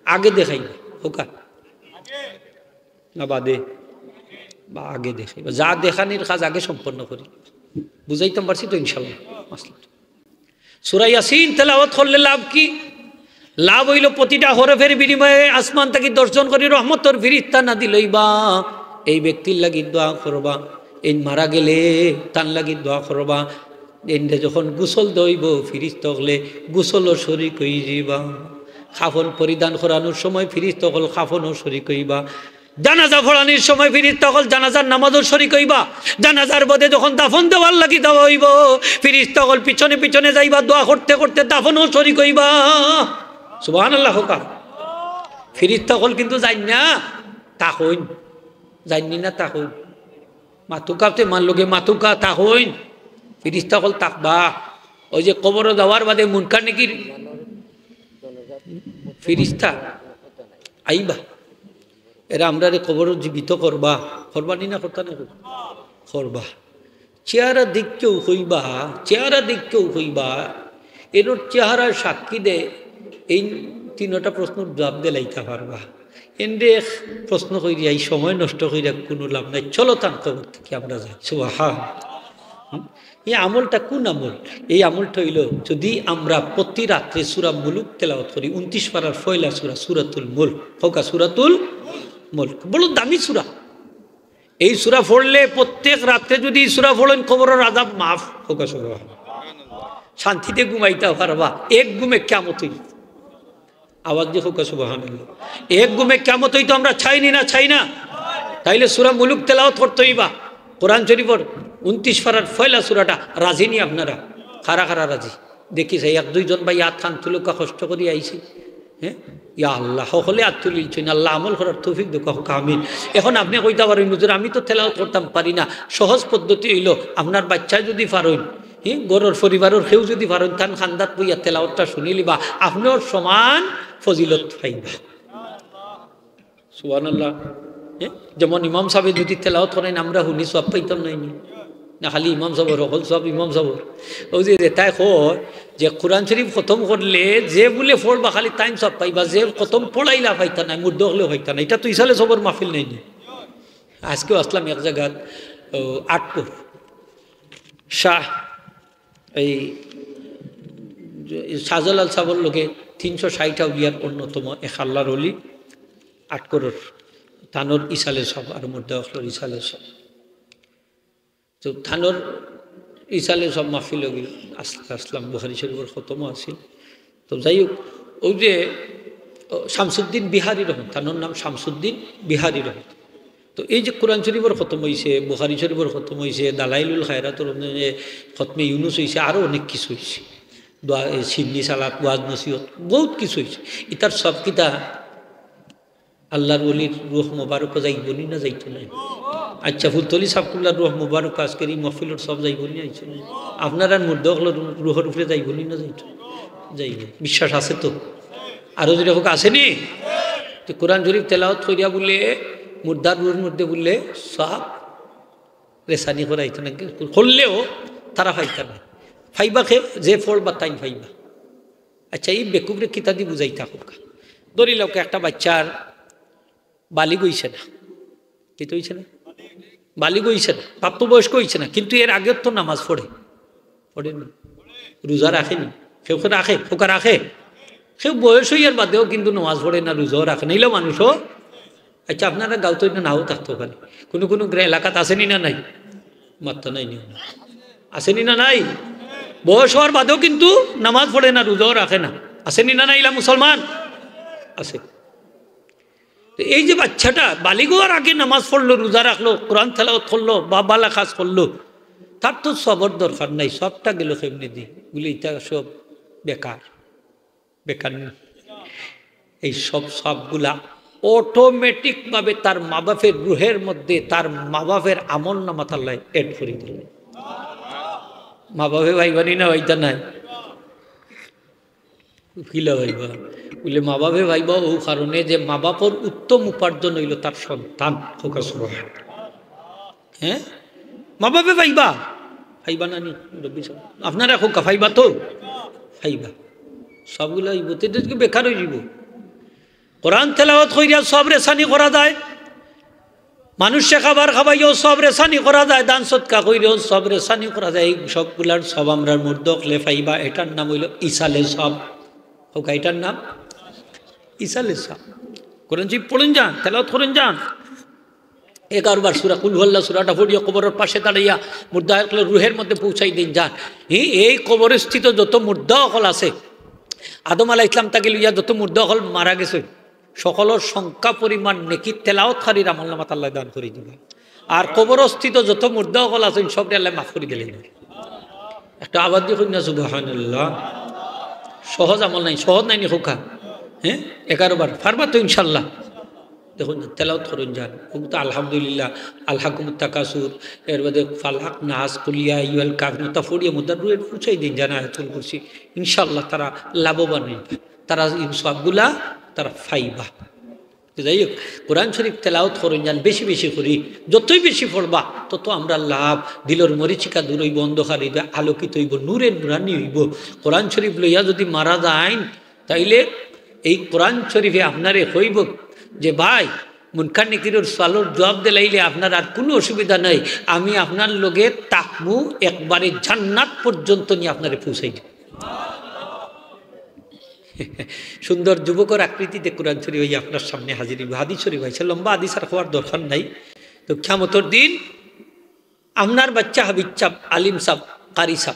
আগে দেখাইন, কউক্কা। না বাদে? বা আগে দেখাইবা, যা দেখানির কাজ আগে সম্পন্ন করি। বুঝাইতাম পারছি তো ইনশাল্লাহ মাসলা? সূরা ইয়াসিন তেলাওয়াত করলে লাভ কি? লাভ অইলো প্রতিটা হরফের বিনিময়ে আসমান থাকি দশজন করি রহমতর ফিরিস্তা নাজিল অইবা। এই ব্যক্তির লাগি দোয়া করবা, এইন মারা গেলে তান লাগি দোয়া করবা। এইনরে যখন গোসল দেওয়া অইবো, ফিরিস্তা অকলে গোসলও শরিক অইযিবা। কাফন পরিধান করানোর সময় ফিরিস্তা অকল কাফনও শরিক অইবা। জানাজা পড়ানির সময় ফিরিস্তা অকল জানাজার নামাজও শরিক অইবা। জানাজার বাদে যখন দাফন দেওয়ার লাগি দেওয়া অইবো, ফিরিস্তা অকল পিছনে পিছনে যাইবা, দোয়া করতে করতে দাফনও শরিক অইবা। সুবহানাল্লাহ কউক্কা। ফিরিস্তা অকল কিন্তু যাইন না, থাকইন। যাইন নি না, থাকইন। মাতুক্কা তে মার লগে মাতুক্কা, থাকইন। ফিরিস্তা অকল থাকবা। ওই যে কবরো যাওয়ার বাদে মুনকার নাকির ফিরিস্তা আইবা। এরা আমরারে কবরো জীবিত করবা, করবা নি না, করতা না? করবা। চেহারা দেখিয়াউ কইবা, চেহারা দেখিয়াউ কইবা, এনর চেহারায় সাক্ষী দেয়, এই তিনটা প্রশ্নর জবাব দিলাইতা পারবা। এনরে প্রশ্ন করিয়া এই সময় নষ্ট করিয়া কুনু লাভ নাই। চলো তান কবর থাকি আমরা যাই। সুবহান। এই আমলটা কুন আমল? এই আমলটা অইলো, যদি আমরা প্রতি রাত্রে সূরা মুলুক তেলাওয়াত করি, ঊনত্রিশ পারার পয়লা সূরা, সূরাতুল মুলক। কউক্কা, সূরাতুল মুলক। বড় দামি সূরা। এই সূরা পড়লে, প্রত্যেক রাত্রে যদি এই সূরা পড়ইন, কবরর আযাব মাফ। কউক্কা সুবহানাল্লাহ। শান্তিতে ঘুমাইতা পারবা, এক ঘুমে কিয়ামত অইবো। আওয়াজ দি কউক্কা সুবহানাল্লাহ। এক ঘুমে কিয়ামত অইতো আমরা চাই নি না, চাই না? তাইলে সূরা মুলুক তেলাওয়াত করতে অইবা। কোরআন শরিফর ঊনত্রিশ পারার পয়লা সূরাটা। রাজি নি আপনারা? কারা কারা রাজি? দেখি চাই, এক দুইজন ভাই আত খান তুলউক্কা, কষ্ট করি আইছি। হ্যাঁ, ইয়া আল্লাহ, হকলে আত তুলিলছইন, আল্লাহ আমল করার তৌফিক দেউক্কা, কউক্কা আমিন। এখন আপনে কইতা পারইন, "হুজুর, আমি তো তেলাওয়াত করতাম পারি না।" সহজ পদ্ধতি অইলো, আপনার বাচ্চায় যদি পারইন, হ্যাঁ, ঘরর পরিবারর কেউ যদি পারইন, তান কান্দাত বইয়া তেলাওয়াতটা শুনিলিবা, আপনেও সমান ফজিলত পাইবা। সুবহানাল্লাহ। হ্যাঁ, যেমন ইমাম সাবে যদি তেলাওয়াত করইন, আমরা হুনি, সওয়াব পাইতাম নায় নি? না, খালি ইমাম সাবর, হকল সওয়াব ইমাম সাবর। অউ যে যেতায় কয় যে কোরআন শরিফ খতম করলে যে বুলে পড়বা খালি তাইন সওয়াব পাইবা, যে খতম পড়াইলা পাইতা নায়, মুর্দা অকলেও পাইতা নায়। ইটা তো ইসালে সওয়াবর মাহফিল নায় নি? আজকেও আছলাম এক জাগাত, ও, আটকর শাহ, এই শাহজালাল সাবর লগে তিনশো ষাইট আউলিয়ার অন্যতম এক আল্লার অলি আটকরর, তানর ইসালে সওয়াব আর মুর্দা অকলর ইসালে সওয়াব। তো তানর ইসালে সওয়াব মাহফিলো গিয়া আস-, আছলাম, বুখারী শরিফর খতমও আছিল। তো যাই হউক, অউ যে, ও, শামসুদ্দিন বিহারী রহমত, তানর নাম শামসুদ্দিন বিহারী রহমত। তো এই যে কোরআন শরিফর খতম অইছে, বুখারী শরিফর খতম অইছে, দালাইলুল খায়রাতর অইছে, খতমে ইউনুস অইছে, আরো অনেক কিছু অইছে। দোয়া, এ, সিন্নি সালাত, ওয়াজ নসিহত, বউত কিছু অইছে। ইতার সওয়াব কিতা আল্লার অলির রুহ মোবারকো যাইবো নি না যাইতো নায়? আচ্ছা, ফুলতলি সাবকুল্লার রুহ মোবারক আজকের এই মাহফিলর সওয়াব যাইবো নি, আইছে নি? আপনারার মুর্দা অকলর রু-, রুহর উপরে যাইবো নি না যাইতো? যাইবো। বিশ্বাস আছে তো? আরো জোরে কউক্কা, আছে নি? তো কোরআন শরিফ তেলাওয়াত করিয়া বুলে, মুর্দার রুহর মধ্যে বুলে সওয়াব রেসানি করাইতো না, করলেও তারা পাইতা নায়। পাইবা কে? যে পড়বা তাইন পাইবা। আচ্ছা, এই বেকুবরে কিতা দি বুঝাইতা কউক্কা? ধরি লউক্কা, একটা বাচ্চার বালিগ অইছে না, কিতা অইছে না? বালিগ অইছে না, প্রাপ্তবয়স্ক অইছে না, কিন্তু এর আগে তো নামাজ পড়ে, পড়ে নি? রোজা রাখে নি? কেউ কেউ রাখে, কউক্কা রাখে। কেউ বয়স অইয়ার বাদেও কিন্তু নামাজ পড়ে না, রোজাও রাখে না, ইলা মানুষও। আচ্ছা, আপনারার গাঁওত ইতা নাও থাকতো পারে, কুনু কুনু গ্রা-, এলাকাত আছে নি না নাই? মাত্তা নাই নি? আছে নি না নাই? বয়স অওয়ার বাদেও কিন্তু নামাজ পড়ে না, রোজাও রাখে না, আছে নি না নাই? ইলা মুসলমান আছে। তো এই যে বাচ্চাটা বালিগ অওয়ার আগে নামাজ পড়লো, রোজা রাখলো, কোরআন তেলাওয়াত করলো, বা ভালা কাজ করলো, তার তো সওয়াবর দরকার নাই, সওয়াবটা গেলো কেমনে দি? বুলে, ইটা সওয়াব বেকার, বেকার নি? এই সব সওয়াবগুলা automatic ভাবে তার মা বাপের রুহের মধ্যে, তার মা বাপের আমল নামাত আল্লায় add করি দিলা। মা বাপে পাইবা নি না পাইতা নায়? কিলা পাইবা? বুলে, মা বাপে পাইবা অউ কারণে যে মা বাপর উত্তম উপার্জন অইলো তার সন্তান। কউক্কা সুবহান। হ্যাঁ? মা বাপে পাইবা? পাইবা না নি? রব্বি সাব। আপনারা কউক্কা পাইবা তো? পাইবা। সওয়াবগুলা অইবো, তে তো বেকার অইযিবো। কোরআন তেলাওয়াত করিয়া সওয়াব রেসানি করা যায়। মানুষরে খাবার খাবাইয়াও সওয়াব রেসানি করা যায়, দান সদকা করিয়াও সওয়াব রেসানি করা যায়। এই সবগুলার সওয়াব আমরার মুর্দা অকলে পাইবা। এটার নাম অইলো ইসালে সওয়াব। কউক্কা, এটার নাম ইসালে সওয়াব। কোরআন শরীফ পড়ইন যান, তেলাওয়াত করইন যান। এগারো বার সূরা কুল হু আল্লাহ সূরাটা পড়িয়া কবরর পাশে দাঁড়াইয়া মুর্দা অকলর রুহের মধ্যে পৌঁছাই দিন যান। হি, এই কবরস্থিত যত মুর্দা অকল আছে, আদম আলাইহিস সালাম থাকি লইয়া যত মুর্দা অকল মারা গেছে, সকলর সংখ্যা পরিমাণ নেকি তেলাওয়াতকারীর আমলনামাত আল্লায় দান করি দিবা। আর কবরস্থিত যত মুর্দা অকল আছইন, সবরে আল্লায় মাফ করি দিলাইবা। একটা আওয়াজ দি কইন না, সুবহানাল্লাহ। সহজ আমল নায়নি, সহজ নায়নি কউক্কা? হ্যাঁ, এগারো বার। পারবা তো ইনশাআল্লাহ? দেখইন না, তেলাওয়াত করইন যান। কউক্কা তো আলহামদুলিল্লাহ, আলহাকুমুত তাকাসুর, এর বাদে ফালাক, নাস, কুল ইয়া আইয়ুহাল কাফিরুন, তা পড়িয়া মুর্দার রুহে পৌঁছাই দিন যান আয়াতুল কুরসি। ইনশাআল্লাহ তারা লাভবান অইবা, তারা এই সওয়াবগুলা তারা পাইবা। তো যাই হোক, কোরআন শরীফ তেলাওয়াত করইন যান বেশি বেশি করি। যতই বেশি পড়বা, তত আমরার লাভ। দিলর মরিচিকা দূর অইবো, অন্ধকার অইবো, আলোকিত অইবো, নূরে নূরানি অইবো। কোরআন শরীফ লইয়া যুদি মারা যাইন, তাইলে এই কোরআন শরীফে আপনারে কইবো যে, "ভাই, মুনকার নেকিরর সওয়ালর জুয়াব দিলাইলে আপনার আর কুনু অসুবিধা নাই, আমি আপনার লগে থাকমু, একবারে জান্নাত পর্যন্ত নিয়া আপনারে পৌঁছাই দিমু।" সুন্দর যুবকর আকৃতিতে কোরআন শরীফ অইয়া আপনার সামনে হাজির অইবো। হাদিস শরীফ আইছে, লম্বা হাদিস আর কওয়ার দরকার নাই। তো কিয়ামতর দিন আপনার বাচ্চা হাফিজ সাব, আলিম সাব, কারি সাব,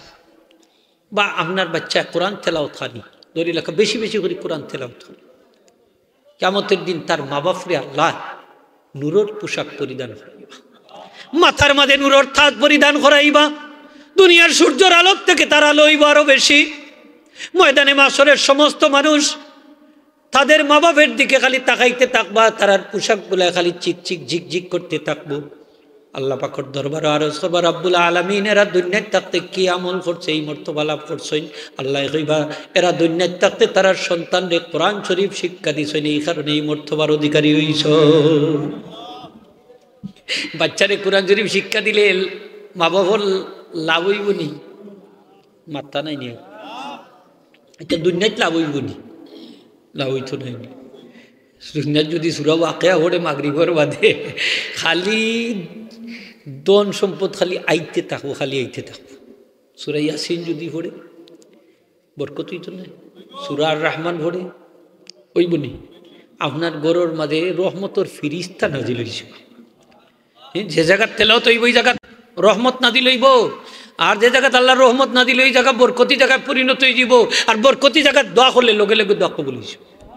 বা আপনার বাচ্চা কোরআন তেলাওয়াতকারী, ধরি রাখো বেশি বেশি করি কোরআন তেলাওয়াত করে, কিয়ামতর দিন তার মা বাপরে আল্লায় নূরর পোশাক পরিধান করাইবা, মাথার মাঝে নূরর তাজ পরিধান করাইবা, দুনিয়ার সূর্যর আলোর থাকি তার আলো অইবো আরো বেশি। ময়দানে মাশরের সমস্ত মানুষ তাদের মা বাপের দিকে খালি তাকাইতে থাকবা, তারার পোশাকগুলা খালি চিকচিক ঝিকঝিক করতে থাকবো। আল্লাহ পাকর দরবারো আরজ করবা, "রাব্বুল আলামিন, এরা দুনিয়াত থাকতে কি আমল করছে, এই মর্তবা লাভ করছইন?" আল্লায় কইবা, "এরা দুনিয়াত থাকতে তারার সন্তানরে কোরআন শরীফ শিক্ষা দিছইন, এই কারণে এই মর্তবার অধিকারী অইছইন।" বাচ্চারে কোরআন শরীফ শিক্ষা দিলে মা বাপর লাভ অইবো নি? মাত্তা নাই নি? এটা দুনিয়াত লাভ অইবো নি? লাভ অইতো নায় নি। দুনিয়াত যুদি সূরা ওয়াকিয়া পড়ে মাগরিবর বাদে, খালি ধন সম্পদ খালি আইতে থাকবো, খালি আইতে থাকবো। সূরা ইয়াসিন যুদি পড়ে, বরকত অইতো নায়? সূরা আর রহমান পড়ে, অইবো নি? আপনার ঘরর মাঝে রহমতর ফিরিস্তা নাজিল অইছে। হ্যাঁ, যে জাগাত তেলাওয়াত অইবো, ওই জাগাত রহমত নাজিল অইবো। আর যে জাগাত আল্লাহর রহমত নাজিল, ওই জাগা বরকতি জাগায় পরিণত অইযিবো। আর বরকতি জাগাত দোয়া করলে লগে লগে দোয়া কবুল অইযিবো।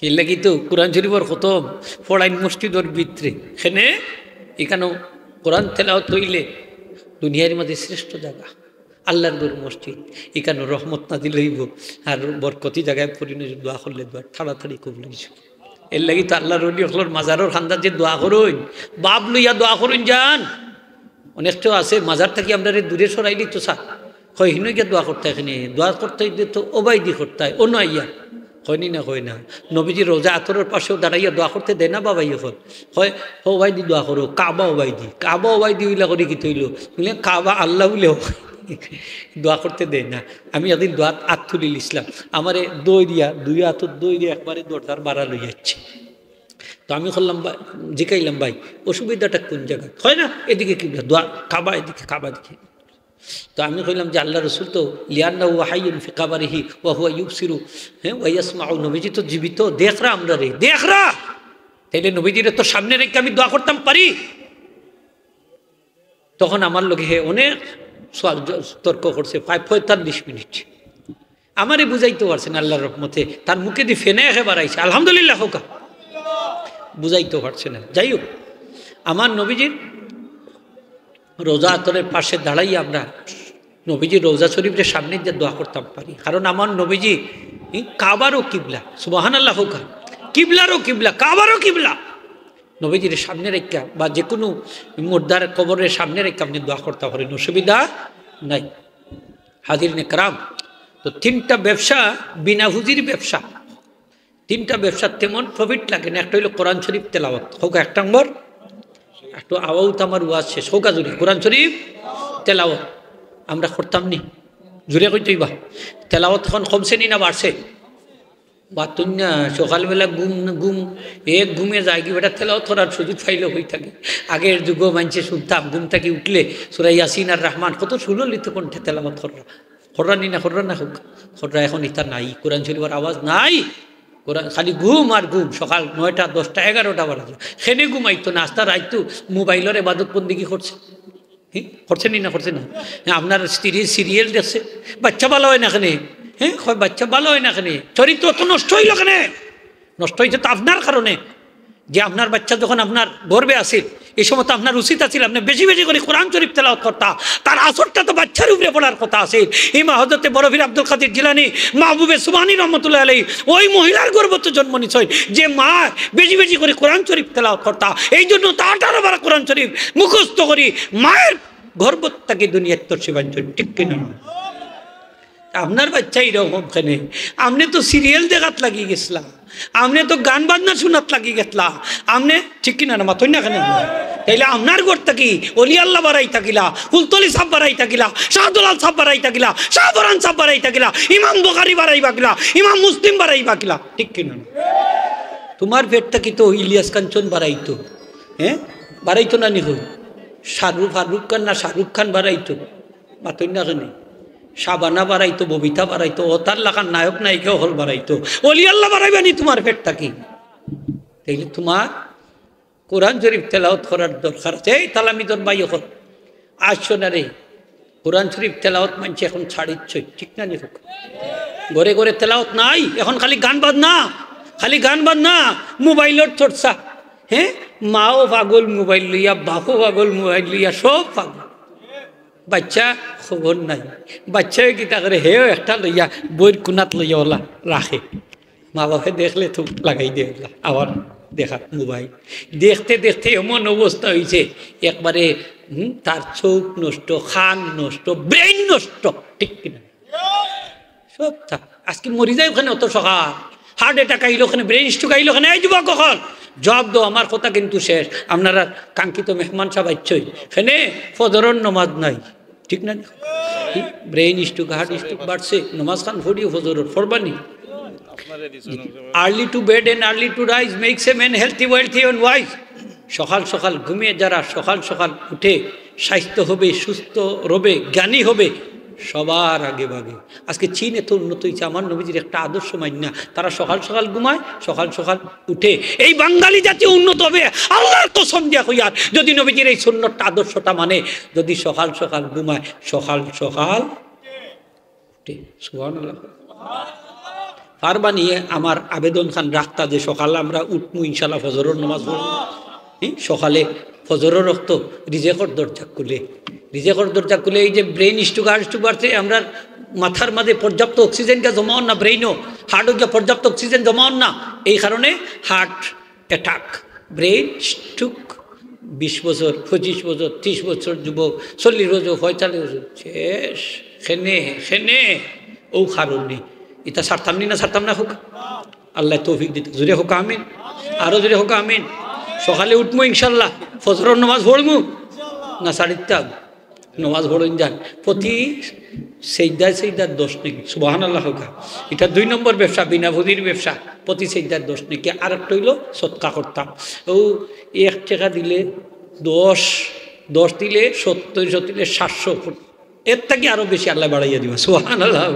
এর লাগি তো কোরআন শরীফর খতম পড়াইন মসজিদর ভিতরে। কেনে? ইখানো কোরআন তেলাওয়াত অইলে দুনিয়ার মাঝে শ্রেষ্ঠ জাগা, আল্লাহর ঘর মসজিদ, ইখানো রহমত নাজিল অইবো। আর বরকতি জাগায় পরিণত, দোয়া করলে দোয়া তাড়াতাড়ি কবুল অইযিবো। এর লাগি তো আল্লাহর ওলি অকলর মাজারর কান্দাত যে দোয়া করইন, ভাব লইয়া দোয়া করইন যান। অনেক তো আছে, মাজার থাকি আমরারে দূরে সরাইলি তো স্যার, কয়, "হিনো গিয়া দোয়া করতায় কেনে? দোয়া করতায় তো ওবায়দি করতায়, অনো আইয়া।" কয় নি না, কয় না। নবীজির রওজা আতরর পাশেও দাঁড়াইয়া দোয়া করতে দেয় না বাবাই অকল। কয়, "হো ওবায়দি দোয়া করো, কাবা ওবায়দি।" কাবা ওবায়দি অইলা করি কিতা অইলো? বুলে, "কাবা আল্লাহ বুলে দোয়া করতে দেয় না।" আমি একদিন দোয়াত আত তুলিলিছলাম, আমারে দৌড়িয়া, দুই আতর দৌড়িয়া একবারে দরজার বারা লইয়া আইছে। তো আমি কইলাম, "ভাই," জিকাইলাম, "ভাই, অসুবিধাটা কোন জাগাত?" কয় না, "এদিকে কিবলা, দোয়া, কাবা এদিকে, কাবা এদিকে।" তো আমি কইলাম যে, "আল্লাহ রসুল তো, লিআন্নাহু হাইয়ুন ফি কাবারিহি ওয়া হুয়া ইউবসিরু, হ্যাঁ, ওয়া ইয়াসমাউ, নবীজি তো জীবিত, দেখরা আমরারে, দেখরা। তাইলে নবীজিরে তো সামনে রেখে আমি দোয়া করতাম পারি।" তখন আমার লগে হে অনেক সওয়াল জ-, তর্ক করছে, প্রায় পঁয়তাল্লিশ মিনিট। আমারে বুঝাইতো পারছে না আল্লাহর রহমতে, তার মুখেদি ফেনা একেবারে আইছে। আলহামদুলিল্লাহ কউক্কা। বুঝাইতো পারছে না। যাই হোক, আমার নবীজির রওজা আতরের পাশে দাঁড়াইয়া আমরা নবীজির রওজা শরীফরে সামনে দিয়া দোয়া করতাম পারি, কারণ আমার নবীজি, ই, কাবারও কিবলা। সুবহানাল্লাহ কউক্কা। কিবলারও কিবলা, কাবারও কিবলা। নবীজির সামনে রাখিয়া বা যে কুনু মুর্দার কবরের সামনে রাখিয়া আপনে দোয়া করতা পারইন, অসুবিধা নাই। হাজিরিনে কেরাম, তো তিনটা ব্যবসা বিনা পুঁজির ব্যবসা, তিনটা ব্যবসা তেমন profit লাগে না। একটা অইলো কোরআন শরীফ তেলাওয়াত, কউক্কা এক নম্বর। একটু আওয়াউত আমার ওয়াজ শেষ, কউক্কা জুরে কোরআন শরীফ তেলাওয়াত। আমরা করতাম নি, জুরে কইতো অইবা। তেলাওয়াত এখন কমছে নি না বাড়ছে? বাতুন না, সকালবেলা ঘুম, ঘুম, এক ঘুমে যায়গি বেটা, তেলাওয়াত করার সুযোগ পাইলে হই থাকে। আগের যুগো মানষে শুনতাম, ঘুম থাকি উঠলে সূরা ইয়াসিন আর রহমান কত সুললিত কণ্ঠে তেলাওয়াত কররা। কররা নি না, কররা না হোক, কররা। এখন ইতা নাই, কোরআন শরীফর আওয়াজ নাই। কোরআন খালি ঘুম আর ঘুম, সকাল নয়টা, দশটা, এগারোটা বাজে। খেনে ঘুমাইতো না, আস্তা রাইতো মোবাইলর ইবাদত বন্দেগি করছে। হি? করছে নি না, করছে না? হ্যাঁ, আপনার স্ত্রী সিরিয়াল দেখছে, বাচ্চা ভালা অয় না কেনে? হ্যাঁ, কয় বাচ্চা ভালা অয় না কেনে? চরিত্র তো নষ্ট অইলো কেনে? নষ্ট অইছে তো আপনার কারণে। যে আপনার বাচ্চা যখন আপনার গর্ভে আছিল, এই সময় তো আপনার উচিত আছিল আপনে বেশি বেশি করি কোরআন শরীফ তেলাওয়াত করতা, তার আসরটা তো বাচ্চার উপরে পড়ার কথা আছিল। ইমাম হযরতে বড় পীর আব্দুল কাদির জিলানী, মাহবুবে সুবহানী রহমতুল্লাহ আলাইহি, ওই মহিলার গর্ভত জন্ম নিছইন, যে মা বেশি বেশি করি কোরআন শরীফ তেলাওয়াত করতা, এই জন্য তো আঠারো বার কোরআন শরীফ মুখস্থ করি মায়ের গর্ভ থাকি দুনিয়াত তশরিফ আনছইন, ঠিক কিনা? আপনার বাচ্চা এরকম কেনে? আপনে তো সিরিয়াল দেখাত লাগি গেছলা, আপনে তো গান বাজনা শুনাত লাগি গেছলা, আপনে, ঠিক কিনা না? মাতইন না কেনে? তাইলে আপনার ঘর থাকি অলি আল্লাহ বাড়াই থাকিলা, ফুলতলি সাব বাড়াই থাকিলা, শাহদুলাল সাব বাড়াই থাকিলা, শাহপরান সাব বাড়াই থাকিলা, ইমাম বুখারী বাড়াইবা কিলা, ইমাম মুসলিম বাড়াইবা কিলা, ঠিক কিনা না? তোমার পেট থাকি তো ইলিয়াস কাঞ্চন বাড়াইতো, হ্যাঁ, বাড়াইতো না নি? কই শাহরুখ, ফারুক খান না শাহরুখ খান বাড়াইতো? মাতইন না কেনে? শাবানা বাড়াইতো, ববিতা বাড়াইতো, অতার লাখান নায়ক নায়িকা অকল বাড়াইতো, অলি আল্লাহ বাড়াইবা নি তোমার পেট থাকি? তাইলে তোমার কোরআন শরীফ তেলাওয়াত করার দরকার আছে। এই তালামিদর ভাই অকল, আসছো না রে? কোরআন শরীফ তেলাওয়াত মানষে এখন ছাড়িচ্ছে, ঠিক না নি? ঘরে ঘরে তেলাওয়াত নাই, এখন খালি গান বাজনা, খালি গান বাজনা, মোবাইলর চর্চা। হ্যাঁ, মাও পাগল মোবাইল লইয়া, বাপও পাগল মোবাইল লইয়া, সব পাগল। বাচ্চা খবর নাই, বাচ্চায় কিতা করে, হেও একটা লইয়া বইর কুনাত লইয়া ওলা রাখে। মা বাপে দেখলে তো লাগাই দেয়, আবার দেখা মোবাইল। দেখতে দেখতে এমন অবস্থা হইছে, একবারে, হুম, তার চোখ নষ্ট, কান নষ্ট, ব্রেইন নষ্ট, ঠিক কিনা? সব তা। আজকে মরি যায় ওখানে অত সকাল, হার্ট অ্যাটাক আইলো ওখানে, ব্রেইন স্ট্রোক আইলো ওখানে। এই যুবক অকল, জবাব দেও, আমার কথা কিন্তু শেষ। আপনারা কাঙ্ক্ষিত মেহমান সাব আইছইন, এখানে ফজরর নমাজ নাই, ঠিক না? ব্রেইন স্ট্রোক, হার্ট স্ট্রোক বাড়ছে, নমাজ খান ফড়িও ফজরর, ফড়বা নি? Early to bed and early to rise makes a man healthy, wealthy and wise. সকাল সকাল ঘুমিয়ে যারা সকাল সকাল উঠে স্বাস্থ্য হবে, সুস্থ রবে, জ্ঞানী হবে, সবার আগে ভাগে। আজকে চীন এত উন্নত হইছে, আমার নবীজির একটা আদর্শ মাইন্না। তারা সকাল সকাল ঘুমায়, সকাল সকাল উঠে। এই বাঙালি জাতি উন্নত হবে, আল্লাহর কসম দিয়া কইয়ার, যদি নবীজির এই সুন্নতটা, আদর্শটা মানে, যদি সকাল সকাল ঘুমায়, সকাল সকাল উঠে। সুবহানাল্লাহ। পারবা নি আমার আবেদন খান রাখতা যে সকালে আমরা উঠমু, ইনশাআল্লাহ ফজরর নামাজ পড়মু। হুম? সকালে ফজরর রক্ত রিজেকর দরজা খুলে, রিজেকর দরজা খুলে। এই যে ব্রেইন স্ট্রোক, হার্ট স্ট্রোক বাড়ছে, আমরা মাথার মাঝে পর্যাপ্ত অক্সিজেন গিয়া জমা অর না, ব্রেইনও, হার্টও গিয়া পর্যাপ্ত অক্সিজেন জমা অর না, এই কারণে হার্ট অ্যাটাক, ব্রেইন স্ট্রোক। বিশ বছর, পঁচিশ বছর, ত্রিশ বছর যুবক, চল্লিশ বছর, পঁয়তাল্লিশ বছর, শেষ। খেনে, খেনে, ও কারণে। ইতা ছাড়তাম নি না, ছাড়তাম না হোক? আল্লাহ তৌফিক দিতা। জোরে হোক আমিন। আরো জোরে হোক আমিন। সকালে উঠমু ইনশাআল্লাহ, ফজরর নামাজ পড়মু, না ছাড়িতাম? নামাজ পড়ইন যান, প্রতি সেজদায় সেজদার দশ নেকি। সুবহানাল্লাহ হোক। ইটা দুই নম্বর ব্যবসা, বিনা পুঁজির ব্যবসা, প্রতি সেজদার দশ নেকি। আর একটা অইলো সদকা করতাম, ও এক টেকা দিলে দশ, দশ দিলে সত্তর, সত্তর দিলে সাতশো, এর থাকি আরো বেশি আল্লায় বাড়াইয়া দিবা। সুবহানাল্লাহ।